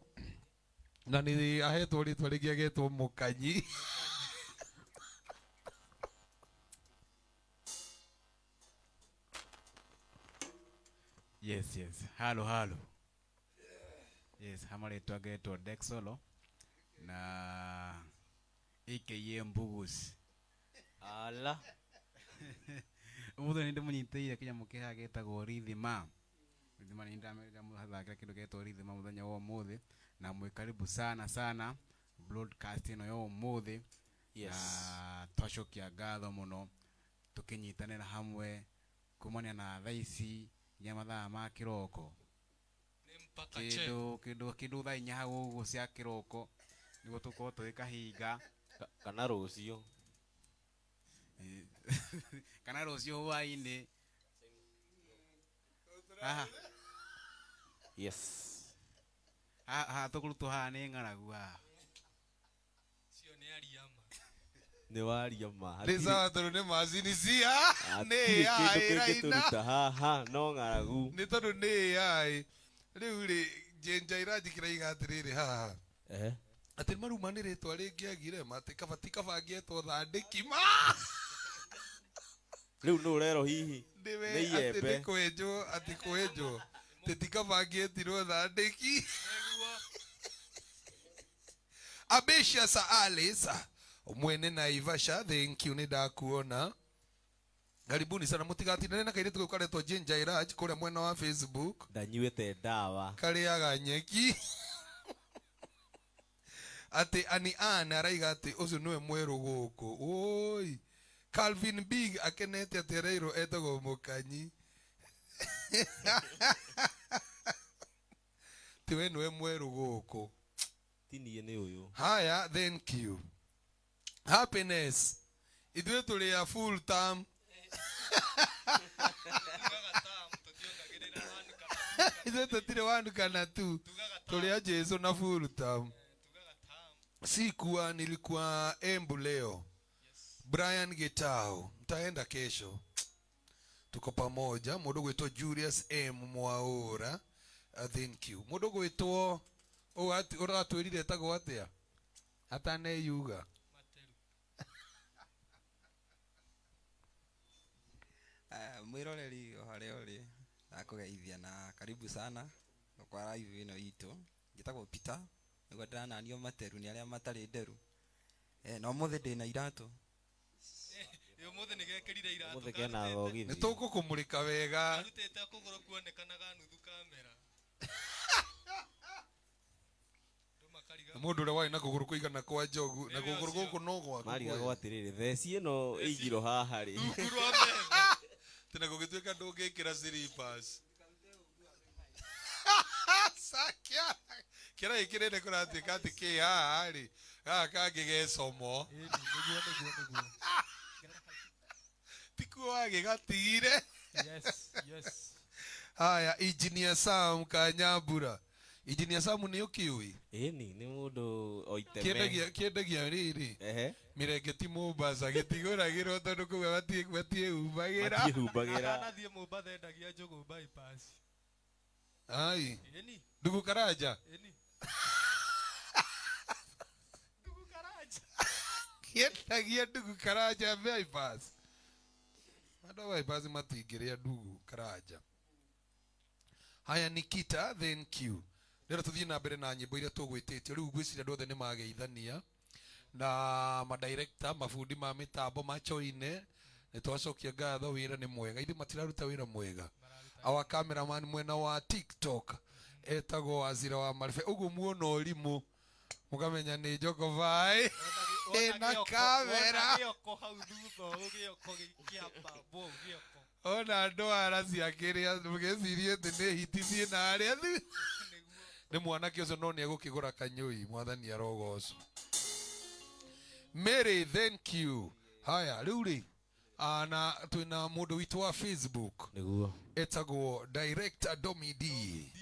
[SPEAKER 1] na nĩ ahetwo rĩtwa rĩngĩ agetwo Mũkanyi.
[SPEAKER 4] Yes, yes. Halo, halo. Yes, hamarĩtwa ngetwo Dexolo na AKA Mbugus.
[SPEAKER 2] Ala.
[SPEAKER 4] Ũmũthĩ nĩ ndĩmũnyitĩire kĩnyamũ kĩhaha gĩtagwo Rithima. Rithima nĩ ndamũthakĩra kĩndũ gĩtagwo Rithima mũthenya wa ũmũthĩ na mwĩ karibu sana sana broadcast ĩno ya ũmũthĩ.
[SPEAKER 2] Yes.
[SPEAKER 4] Na twacokia ngatho mũno tũkĩnyitanĩra hamwe kumania na thaa ici nginya mathaa ma kĩroko. Kĩndũ kĩndũ kĩndũ thaa inya hau ũguo cia kĩroko nĩguo tũkorwo tũgĩkahinga.
[SPEAKER 2] Kana rũciũ.
[SPEAKER 4] Kana rũciũ hwaĩ-inĩ. Haha.
[SPEAKER 2] Yes.
[SPEAKER 4] Haha tũkũrutwo haha nĩ ng'aragu haha.
[SPEAKER 3] Cio nĩ aria ma.
[SPEAKER 2] Nĩ waria ma.
[SPEAKER 1] Nĩ sawa tondũ nĩ macini cia nĩ
[SPEAKER 2] Hatirĩ
[SPEAKER 1] AI
[SPEAKER 2] kĩndũ kĩngĩ
[SPEAKER 1] ĩraina.
[SPEAKER 2] tũruta haha no ng'aragu.
[SPEAKER 1] Nĩ tondũ nĩ AI. Rĩu rĩ Jane Jairaji kĩraiga atĩrĩrĩ haha. Atĩ maruma nĩ rĩtwa rĩngĩagire ma atĩ kaba ti kaba angĩetwo Thandĩki ma.
[SPEAKER 2] Rĩu nũ ũrerwo hihi?
[SPEAKER 1] Nĩwe
[SPEAKER 2] Nĩ
[SPEAKER 1] atĩ
[SPEAKER 2] iembe.
[SPEAKER 1] nĩ kwenjwo, atĩ kwenjwo. Atĩ ti kaba angĩetirwo Thandĩki. Ambitious Alice mwene Naivasha, thank you, nĩ ndakuona. Karibuni sana mũtigatindane na kairĩtu kau karetwo Jane Jairaj kũrĩa mwena wa Facebook
[SPEAKER 2] Ndanyuĩte ndawa.
[SPEAKER 1] Karĩaga nyeki. Atĩ ani Ann araiga atĩ ũcio nĩwe mwerũ gũkũ. Oi, Calvin Big akenete atĩ areirwo etagwo mũkanyi. Ti we nĩwe mwerũ gũkũ.
[SPEAKER 2] Ti niĩ nĩ ũyũ.
[SPEAKER 1] Haya, thank you. Happiness, ithuĩ tũrĩ a full term.
[SPEAKER 3] Tugaga tam, tũtiongagĩrĩra one kana two.
[SPEAKER 1] Ithuĩ tũtirĩ one kana two.
[SPEAKER 3] Tugaga tam.
[SPEAKER 1] Tũrĩ a Jesu na full term.
[SPEAKER 3] Tugaga tam.
[SPEAKER 1] Sikuwa nilikuwa Embu leo. Brian Gitau, nitaenda kesho. Tuko pamoja. Mũndũ gwĩtwo Julius M Mwaura. Thank you. Mũndũ gwĩtwo ũratwĩrire etagwo atĩa? Ataneyuga.
[SPEAKER 3] Materu.
[SPEAKER 5] Mwĩroreri o harĩa ũrĩ, ndakũgeithia na karibu sana kwa live ĩno itũ. Njĩtagwo Peter, nĩguo ndĩrananio materu nĩ arĩa matarĩ nderu. Na ũmũthĩ ndĩna iratũ.
[SPEAKER 3] Ũmũthĩ nĩgekĩrire iratũ.
[SPEAKER 2] Ũmũthĩ kena thogithi.
[SPEAKER 1] Nĩ tũgũkũmũrĩka wega.
[SPEAKER 3] Arutĩte kũgũrũ kuonekanaga nuthu kamera.
[SPEAKER 1] Mũndũ ũrĩa warĩ na kũgũrũ kũigana kwa njogu, na kũgũrũ gũkũ no gwaku.
[SPEAKER 2] Marigagwo atĩrĩrĩ, theci ĩno ĩigirwo haha rĩ.
[SPEAKER 3] Rungu rwa metha.
[SPEAKER 1] Tena gũgĩtuĩka ndũngĩkĩra slippers. Sakia. Kĩra gĩkĩrĩte kũratuĩka atĩ kĩ haha rĩ, gaka kangĩ gecomo.
[SPEAKER 3] Ĩni, nĩguo, nĩguo, nĩguo.
[SPEAKER 1] Tikuo wagĩgatigire.
[SPEAKER 3] Yes, yes.
[SPEAKER 1] Haya, Engineer Sam Kanyambura. Engineer Sam nĩ ũkĩũĩ?
[SPEAKER 2] Ĩni, nĩ mũndũ oiteme.
[SPEAKER 1] Kĩendagia, kĩendagia rĩrĩ.
[SPEAKER 2] Ehe.
[SPEAKER 1] Mĩrengeti Mombasa gĩtigũragĩrwo tondũ kũu matiĩhumbagĩra.
[SPEAKER 2] Matiĩhumbagĩra.
[SPEAKER 3] Atanathiĩ Mombasa endagia njũgũ bypass.
[SPEAKER 1] Ai.
[SPEAKER 3] Ĩni.
[SPEAKER 1] Ndugu Karanja.
[SPEAKER 3] Ĩni. Ndugu Karanja.
[SPEAKER 1] Kĩendagia Ndugu Karanja bypass. Andũ a bypass matingĩrĩa Ndugu Karanja. Haya, Nikita, thank you. Rĩrĩa tũthiĩ na mbere na nyĩmbo iria tũgwĩtĩtio, rĩu ngwĩciria andũ othe nĩ mageithania na madirector, mabundi ma mĩtambo machoine. Nĩ twacokia ngatho, wĩra nĩ mwega. Ithuĩ matiraruta wĩra mwega. Our cameraman mwena wa TikTok etagwo Wazira wa Maribe. Ũguo muona ũrimũ mũkamenya nĩ Njogobai ĩna kamera.
[SPEAKER 3] Wona gĩoko hau thutha ũũ, gĩoko gĩkĩamba, gĩoko.
[SPEAKER 1] Ona ndwara ciakĩrĩa mũgĩcirie atĩ nĩ hiti ciĩ na harĩa thutha. Nĩ mwanake ũcio no nĩegũkĩgũra kanyũi, mwathani arogocwo. Mary, thank you. Haya, rĩu rĩ, na twĩna mũndũ witũ wa Facebook.
[SPEAKER 2] Nĩguo.
[SPEAKER 1] Etagwo Director Domi D.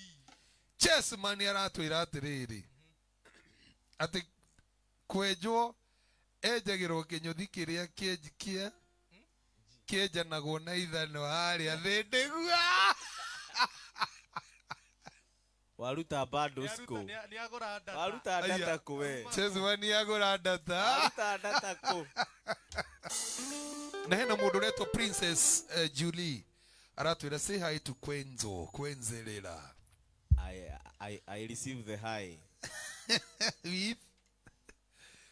[SPEAKER 1] Chessman aratwĩra atĩrĩrĩ, atĩ kwenjwo enjagĩrwo kĩnyũthi kĩrĩa kĩenjanagwo na ithanwa harĩa thĩ nĩguo.
[SPEAKER 2] Waruta bundles kũ?
[SPEAKER 3] Nĩagũra data.
[SPEAKER 2] Waruta
[SPEAKER 1] Aya.
[SPEAKER 2] data kũ we?
[SPEAKER 1] Chessman nĩagũra data.
[SPEAKER 2] Waruta data kũ?
[SPEAKER 1] Na hena mũndũ ũretwo Princess Julie aratwĩra say hi to Kwenzo, Kwenzelera.
[SPEAKER 2] I receive the hi.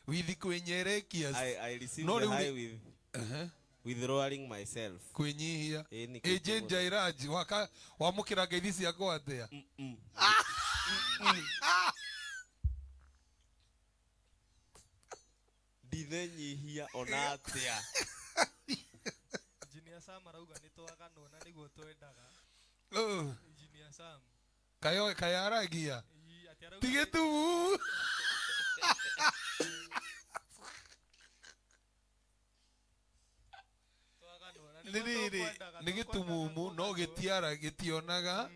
[SPEAKER 1] With kwenyerekia.
[SPEAKER 2] I receive
[SPEAKER 1] No,
[SPEAKER 2] the
[SPEAKER 1] rĩu
[SPEAKER 2] hi
[SPEAKER 1] nĩ-
[SPEAKER 2] with
[SPEAKER 1] Uh-huh.
[SPEAKER 2] withdrawing myself.
[SPEAKER 1] Kwĩnyihia.
[SPEAKER 2] Ĩĩ, nĩ
[SPEAKER 1] Ĩ,
[SPEAKER 2] kĩndũ
[SPEAKER 1] Jane
[SPEAKER 2] mũno.
[SPEAKER 1] Jairaji, wamũkĩra ngeithi ciakwa atĩa?
[SPEAKER 2] Mm-mm. Ndithenyihia ona atĩa.
[SPEAKER 3] Engineer Sam arauga nĩ twaganwo na nĩguo twendaga.
[SPEAKER 1] Oh.
[SPEAKER 3] Engineer Sam.
[SPEAKER 1] Kayo, kayaragia.
[SPEAKER 3] Ii, atĩ arauga
[SPEAKER 1] Ti gĩtumu.
[SPEAKER 3] Twaganwo na
[SPEAKER 1] Nĩ
[SPEAKER 3] nĩguo
[SPEAKER 1] rĩrĩ,
[SPEAKER 3] tũkwendaga,
[SPEAKER 1] nĩ gĩtumumu, no
[SPEAKER 3] tũkwendaga.
[SPEAKER 1] gĩtionaga.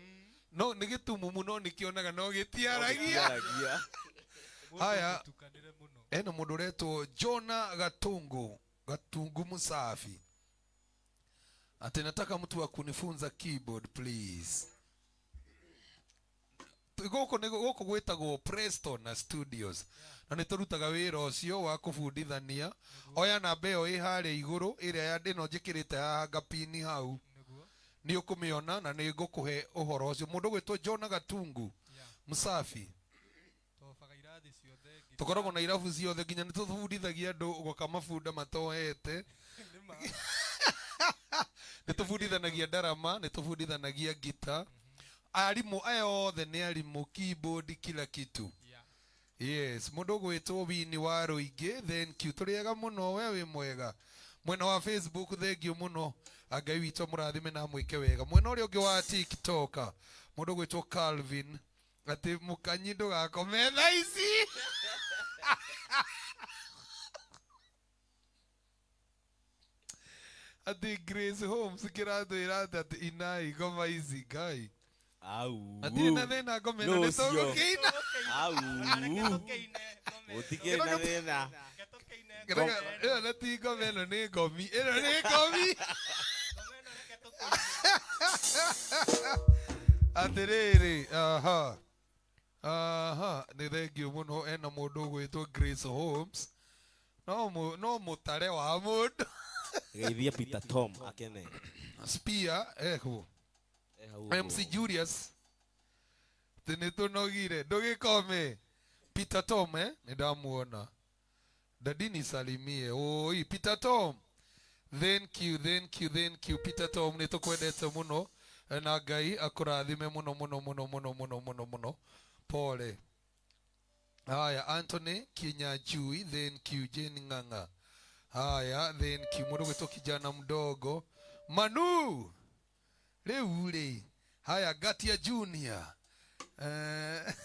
[SPEAKER 1] No, nĩ gĩtumumu, no nĩkĩonaga, no gĩtiaragia.
[SPEAKER 2] Gĩtiaragia.
[SPEAKER 3] Mũndũ
[SPEAKER 1] Haya.
[SPEAKER 3] mũtukanĩre mũno.
[SPEAKER 1] Ena mũndũ ũretwo Jona Gatungu, Gatungu Musafi. Ati nataka mtu wa kunifunza keyboard please. Gũkũ nĩ gũkũ gwĩtagwo Preston na Studios. Na nĩ tũrutaga wĩra ũcio wa kũbundithania. Oya namba ĩyo ĩ harĩa igũrũ, ĩrĩa ya ĩno njĩkĩrĩte haha ngapini hau.
[SPEAKER 3] Nĩguo.
[SPEAKER 1] Nĩ ũkũmĩona na nĩ ngũkũhe ũhoro ũcio. Mũndũ ũgwĩtwo Jona Gatungu Musafi.
[SPEAKER 3] Tũbaga irathi ciothe nginya
[SPEAKER 1] Tũkoragwo na irabu ciothe nginya nĩ tũbundithagia andũ gũka mabunda matoete.
[SPEAKER 3] Nĩ ma.
[SPEAKER 1] Nĩ tũbundithanagia ndarama, nĩ tũbundithanagia ngita. Arimũ aya othe nĩ arimũ, keyboard, kila kitu.
[SPEAKER 3] Yeah.
[SPEAKER 1] Yes, mũndũ ũgwĩtwo Wini wa Rũingĩ, thank you. Tũrĩega mũno, we wĩ mwega. Mwena wa Facebook, thank you mũno. Ngai witũ amũrathime na amwĩke wega. Mwena ũrĩa ũngĩ wa TikTok, mũndũ ũgwĩtwo Calvin, atĩ mũkanyi ndũgakome thaa ici. Atĩ Grace Holmes kĩratwĩra atĩ inai ngoma ici Ngai.
[SPEAKER 2] Au.
[SPEAKER 1] Hatirĩ na thĩna ngoma ĩno
[SPEAKER 2] Nũ
[SPEAKER 1] nĩ
[SPEAKER 2] ũcio?
[SPEAKER 1] tũgũkĩina.
[SPEAKER 2] Au.
[SPEAKER 3] Reke tũkĩine ngoma ĩno.
[SPEAKER 2] Gũtikĩrĩ na thĩna.
[SPEAKER 3] Reke tũkĩine
[SPEAKER 1] Ĩno
[SPEAKER 3] ngoma ĩno.
[SPEAKER 1] ĩno ti ngoma, ĩno nĩ ngomi. Ĩno nĩ ngomi.
[SPEAKER 3] Ngoma ĩno reke tũkĩine.
[SPEAKER 1] Atĩrĩrĩ, aha. Aha, nĩ thengiũ mũno ena mũndũ ũgwĩtwo Grace Holmes. No mũtare wa mũndũ.
[SPEAKER 2] Geithia Peter Tom akene.
[SPEAKER 1] Spear, eho.
[SPEAKER 2] Eh, hau ũguo.
[SPEAKER 1] MC Julius. Tĩ nĩ tũnogire, ndũgĩkome. Peter Tom, eh? Nĩ ndamuona. Dadini salimie. Oi, Peter Tom. Thank you, thank you, thank you. Peter Tom, nĩ tũkwendete mũno. Na Ngai akũrathime mũno mũno mũno mũno mũno mũno mũno. Pole. Haya, Anthony Kinyanjui, thank you. Jane Ng'ang'a. Haya, thank you. Mũndũ gwĩtwo kijana mdogo. Manu. Rĩu rĩ. Haya, Gatia Junior.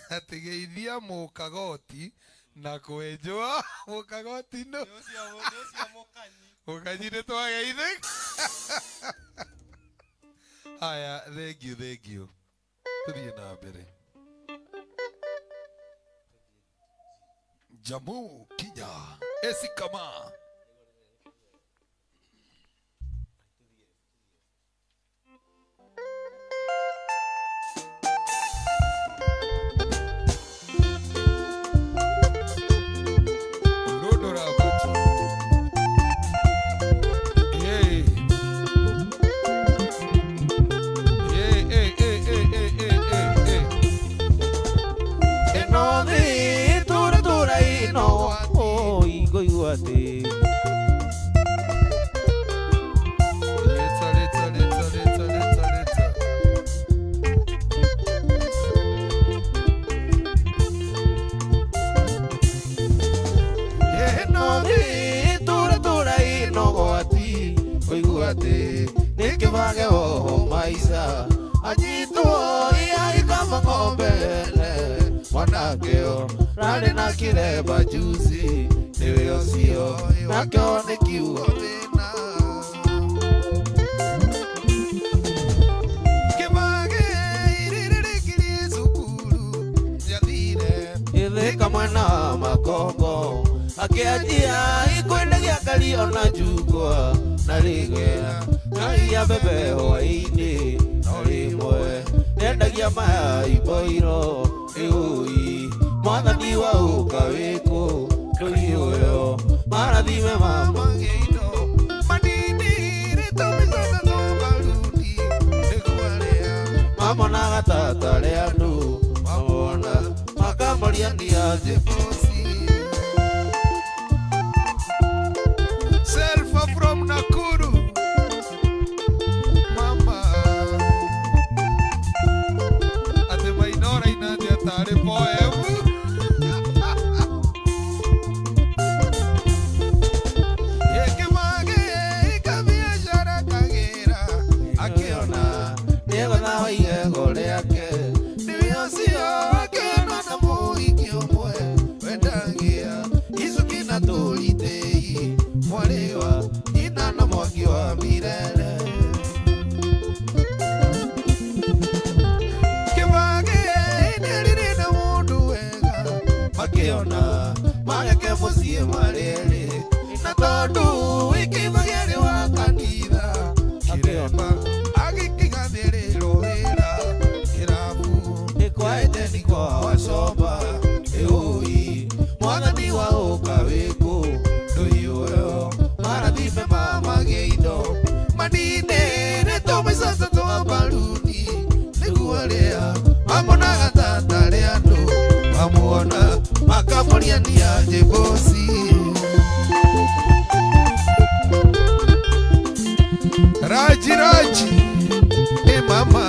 [SPEAKER 1] Atĩgeithia mũkagoti na kwenjwo mũkagoti no
[SPEAKER 3] Nĩ ũcio mũkanyi.
[SPEAKER 1] mũkanyi nĩ twageithe. Haya, thank you, thank you. Tũthiĩ na mbere. Jamu Kinya Esikama. Rodo Rabato. Hey. Hey, hey, hey, hey, hey, hey, hey, hey.
[SPEAKER 2] Ĩno thĩ tũra tũra ĩno oi ngũigua atĩ
[SPEAKER 1] Leta, leta, leta, leta, leta, leta.
[SPEAKER 2] Ĩno thĩ tũra tũra ĩno gwati ngũigua atĩ nĩ kĩbage woho maica anyitwo agĩkama ng'ombe ene mwanake ũyũ rarĩ na kĩremba juzi nĩwe ũcio nakĩo nĩ kiugo
[SPEAKER 1] Kĩbage irĩrĩkĩrie cukuru nĩathire
[SPEAKER 2] ithika mwena wa makongo akĩanjia ikwendagia kario na njungwa na rĩgĩa karia mbembe hwaĩ-inĩ no rĩmwe nĩendagia mayai mboiro ĩũi mwathani wa ũka wĩkũ ndũiyũyo marathime mama
[SPEAKER 1] magĩindo manini rĩtũmĩcana twa maruni nĩkwarĩa
[SPEAKER 2] mamonaga tatarĩ andũ mamona makamoria nĩ
[SPEAKER 1] Bosi. Selfa from Nakuru. Mama. Ate mainora inate atare poem. Yekemage kabiashara kagera
[SPEAKER 2] akiona nĩegotha wa igego rĩake
[SPEAKER 1] nĩwe ũcio akĩona na mũhiki ũmwe wendagia
[SPEAKER 2] icuki na tũritĩi mwarĩ wa nyina na mwaki wa mirere
[SPEAKER 1] Kĩbage nĩrĩrĩ na mũndũ wega
[SPEAKER 2] makĩona mareke mũciĩ marĩrĩ na tondũ wĩkĩbage wa kanitha
[SPEAKER 1] kiremba agĩkĩgathĩrĩrwo wĩra kĩrabu
[SPEAKER 2] nĩ kwaeteni kwa wacomba ĩũi mwathani wa ũka wĩkũ ndũiyũyo marathime mamagĩindo
[SPEAKER 1] manine nĩtũmĩcaca twa mbaruni nĩguo rĩa mamonaga tatarĩ andũ mamuona makamũria nĩ anjĩ bosi. Raji Raji e mama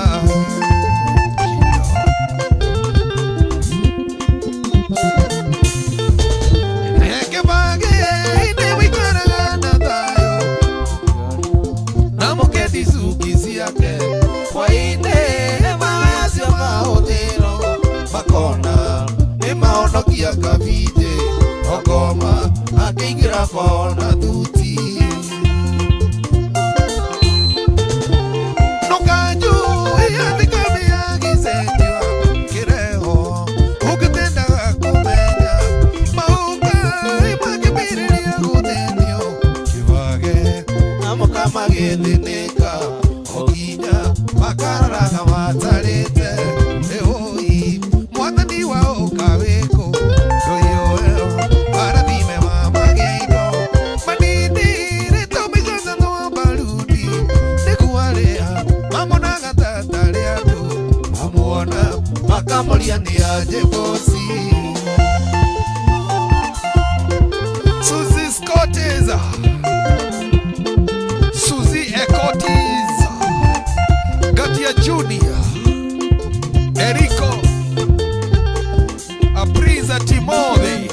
[SPEAKER 1] Maonokia kavije okoma akĩingĩra kona tuti nokanju ĩandĩkame agĩcenjio kĩreho ũngĩtendaga kũmenya maũka makĩambĩrĩria gũthĩnio kĩbage na magĩthĩnĩka o nginya makararaga matarĩte ĩhũi mwathani wa ũkawĩkũ Makamoria ni aje bosi Suzy Scottiz Suzy Ekotiz Gatia Junior Eriko Apriza Timothy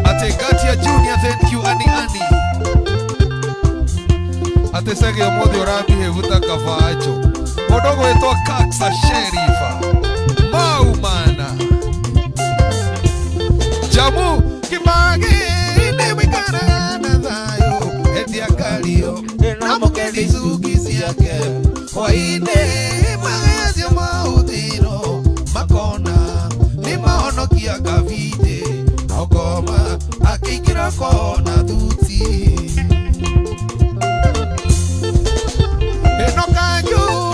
[SPEAKER 1] Ate Gatia Junior thank you Ani Ani Ate sege omothe ũrabihevuta kabacho Mũndũ gwĩtwo Kaksa Sherifa Maumana Jamu Kibage Newikara na thayo Endia kario Na mũkendi cuki ciake Hwaĩ-inĩ magacio mahũthĩro Makona nĩ mahonokia kavije Nokoma akĩingĩra kona thuti Enokanju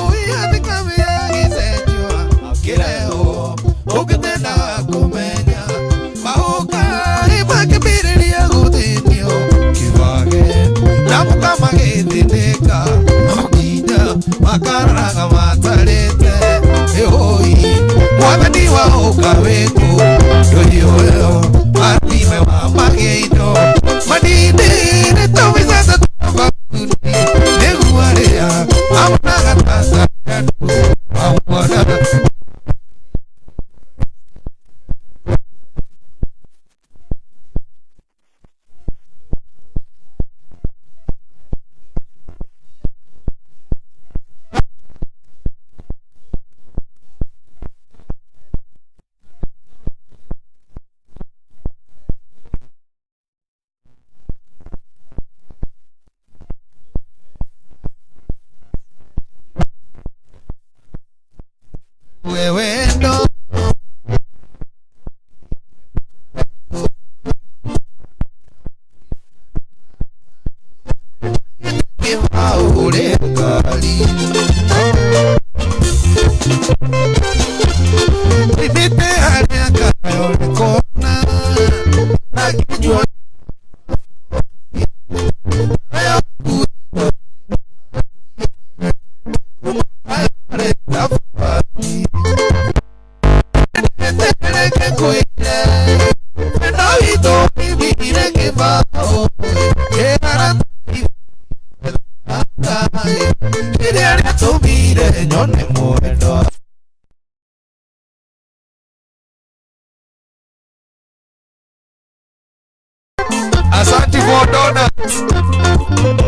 [SPEAKER 1] Kireho ũngĩtenda kũmenya maũka makĩambĩrĩria gũthĩnio kĩbage na mũka magĩthĩnĩka no nginya makararaga matarĩte ĩhũi mwathani wa ũka wĩkũ ndũhiũĩo mathime wa magĩa indo manindĩrĩ tũmĩcata tũbauni nĩguo arĩa amonaga tata andũ amuona Asante for donuts.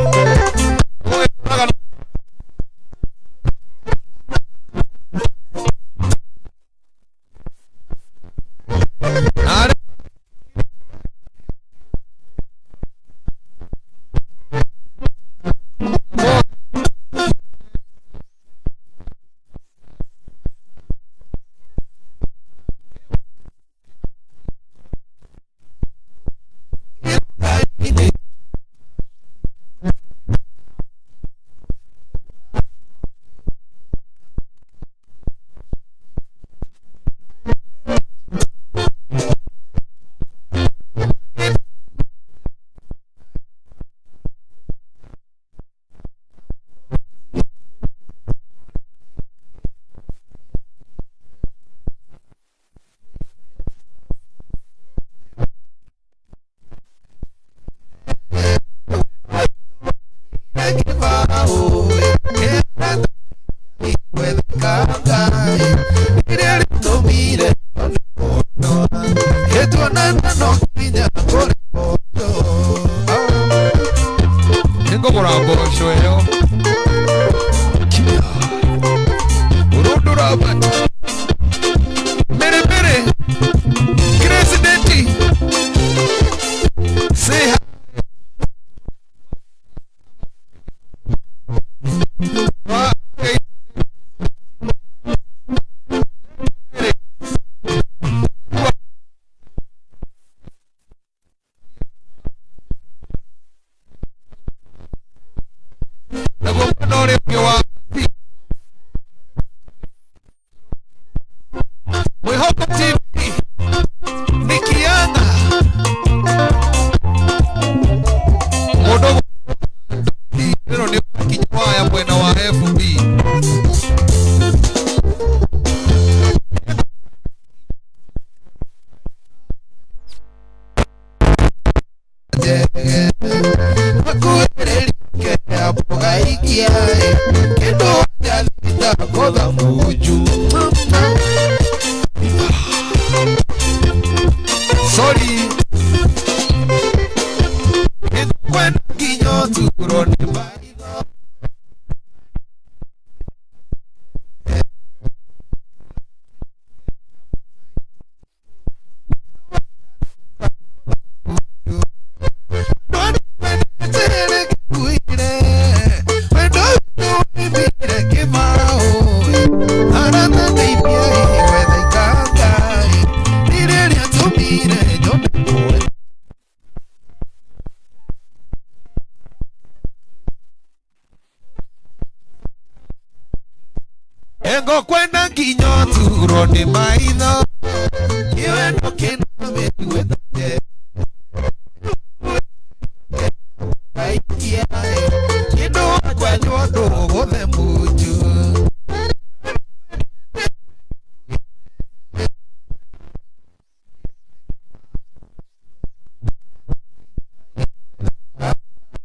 [SPEAKER 1] Robert Mere Grace Deti say hi. Naguo mwena ũrĩa ũngĩ wa Mwĩhoko TV Nikiana mũndũ ĩno nĩ ũrakinya waya mwena wa FB. Sorry, nĩngũkwenda nginya ũturwo nĩ maitho. Engokwenda nginya ũturwo nĩ maitho kĩwendo kĩna mĩtuĩta.